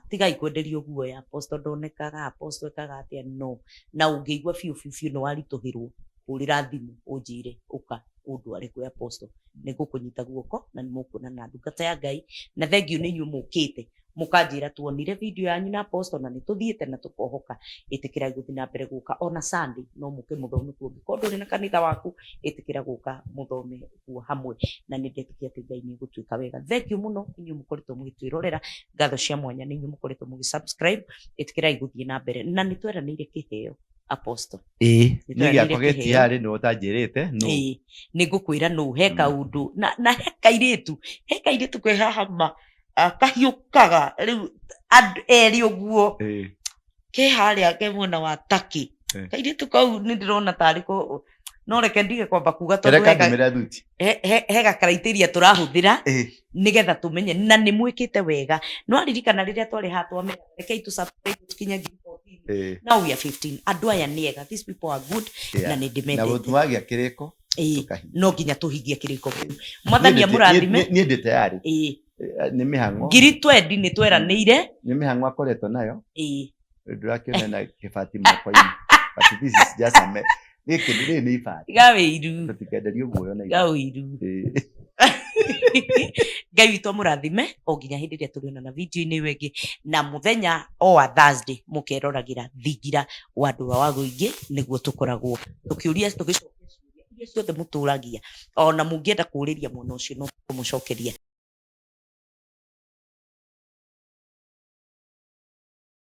Speaker 1: tigai kwenderio guoya, Apostle ndonekaga, Apostle ekaga atĩa, no na ũngĩigua biũ biũ biũ nĩ waritũhĩrwo, hũrĩra thimũ ũnjĩre ũka ũndware kwĩ Apostle, nĩ ngũkũnyita guoko na nĩ mũkuona na ndungata ya Ngai. Na thengiũ nĩ inyuĩ mũkĩte mũkanjĩra tuonire video yanyu na Apostle na nĩ tũthiĩte na tũkohoka. Ĩtĩkĩra gũthiĩ na mbere gũka, ona Sunday no mũke mũthome kuo. Ũngĩkorwo ndũrĩ na kanitha waku, ĩtĩkĩra gũka mũthome kuo hamwe, na nĩ ndetĩkia atĩ Ngai nĩ egũtuĩka wega. Thank you mũno inyuĩ mũkoretwo mũgĩtwĩrorera, ngatho cia mwanya nĩ inyuĩ mũkoretwo mũgĩ subscribe. Ĩtĩkĩrai gũthiĩ na mbere, na nĩ tweranĩire kĩheo, Apostle.
Speaker 2: Ĩĩ,
Speaker 1: Nĩ
Speaker 2: niĩ
Speaker 1: tweranĩire
Speaker 2: gĩakwa
Speaker 1: kĩheo.
Speaker 2: gĩtiarĩ nĩ ũtanjĩrĩte no.
Speaker 1: Ĩĩ, nĩ ngũkwĩra nũ he kaũndũ na he kairĩtu ke haha ma kahiũkaga rĩu andũ erĩ ũguo, ke harĩa ke mwena wa Turkey. Kairĩtu kau nĩ ndĩrona tarĩ ko, no reke ndige kwamba kuga tondũ
Speaker 2: Kĩrĩa kandũmĩra thuti.
Speaker 1: He ga criteria tũrahũthĩra nĩgetha tũmenye, na nĩ mwĩkĩte wega. No aririkana rĩrĩa twarĩ haha twamera rekei tũ subscribe tũkinye 14,000. Now we are 15. Andũ aya nĩ ega, these people are good, na nĩ
Speaker 2: Na
Speaker 1: ndĩmendete.
Speaker 2: wagĩa kĩrĩko tũkahingia.
Speaker 1: No nginya tũhingie kĩrĩko kĩu. Mwathani amũrathime.
Speaker 2: Niĩ ndĩ tayari. Nĩ mĩhang'o.
Speaker 1: 20,000 nĩ tweranĩire.
Speaker 2: Nĩ mĩhang'o akoretwo nayo. Ndũrakĩona na kĩbati moko-inĩ, but this is just a gĩkĩ rĩrĩ nĩ ibati.
Speaker 1: Gawĩiru.
Speaker 2: Tũtikenderio guoya na ibati.
Speaker 1: Gawĩiru. Ngai witũ amũrathime o nginya hĩndĩ ĩrĩa tũrĩonana video-inĩ ĩyo ĩngĩ, na mũthenya o wa Thursday mũkeroragĩra Thingira wa Ndũra wa Rũingĩ, nĩguo tũkoragwo tũkĩũria, tũgĩcokia ciũria iria ciothe mũtũragia. Ona mũngĩenda kũũrĩria mwena ũcio, no kũmũcokeria.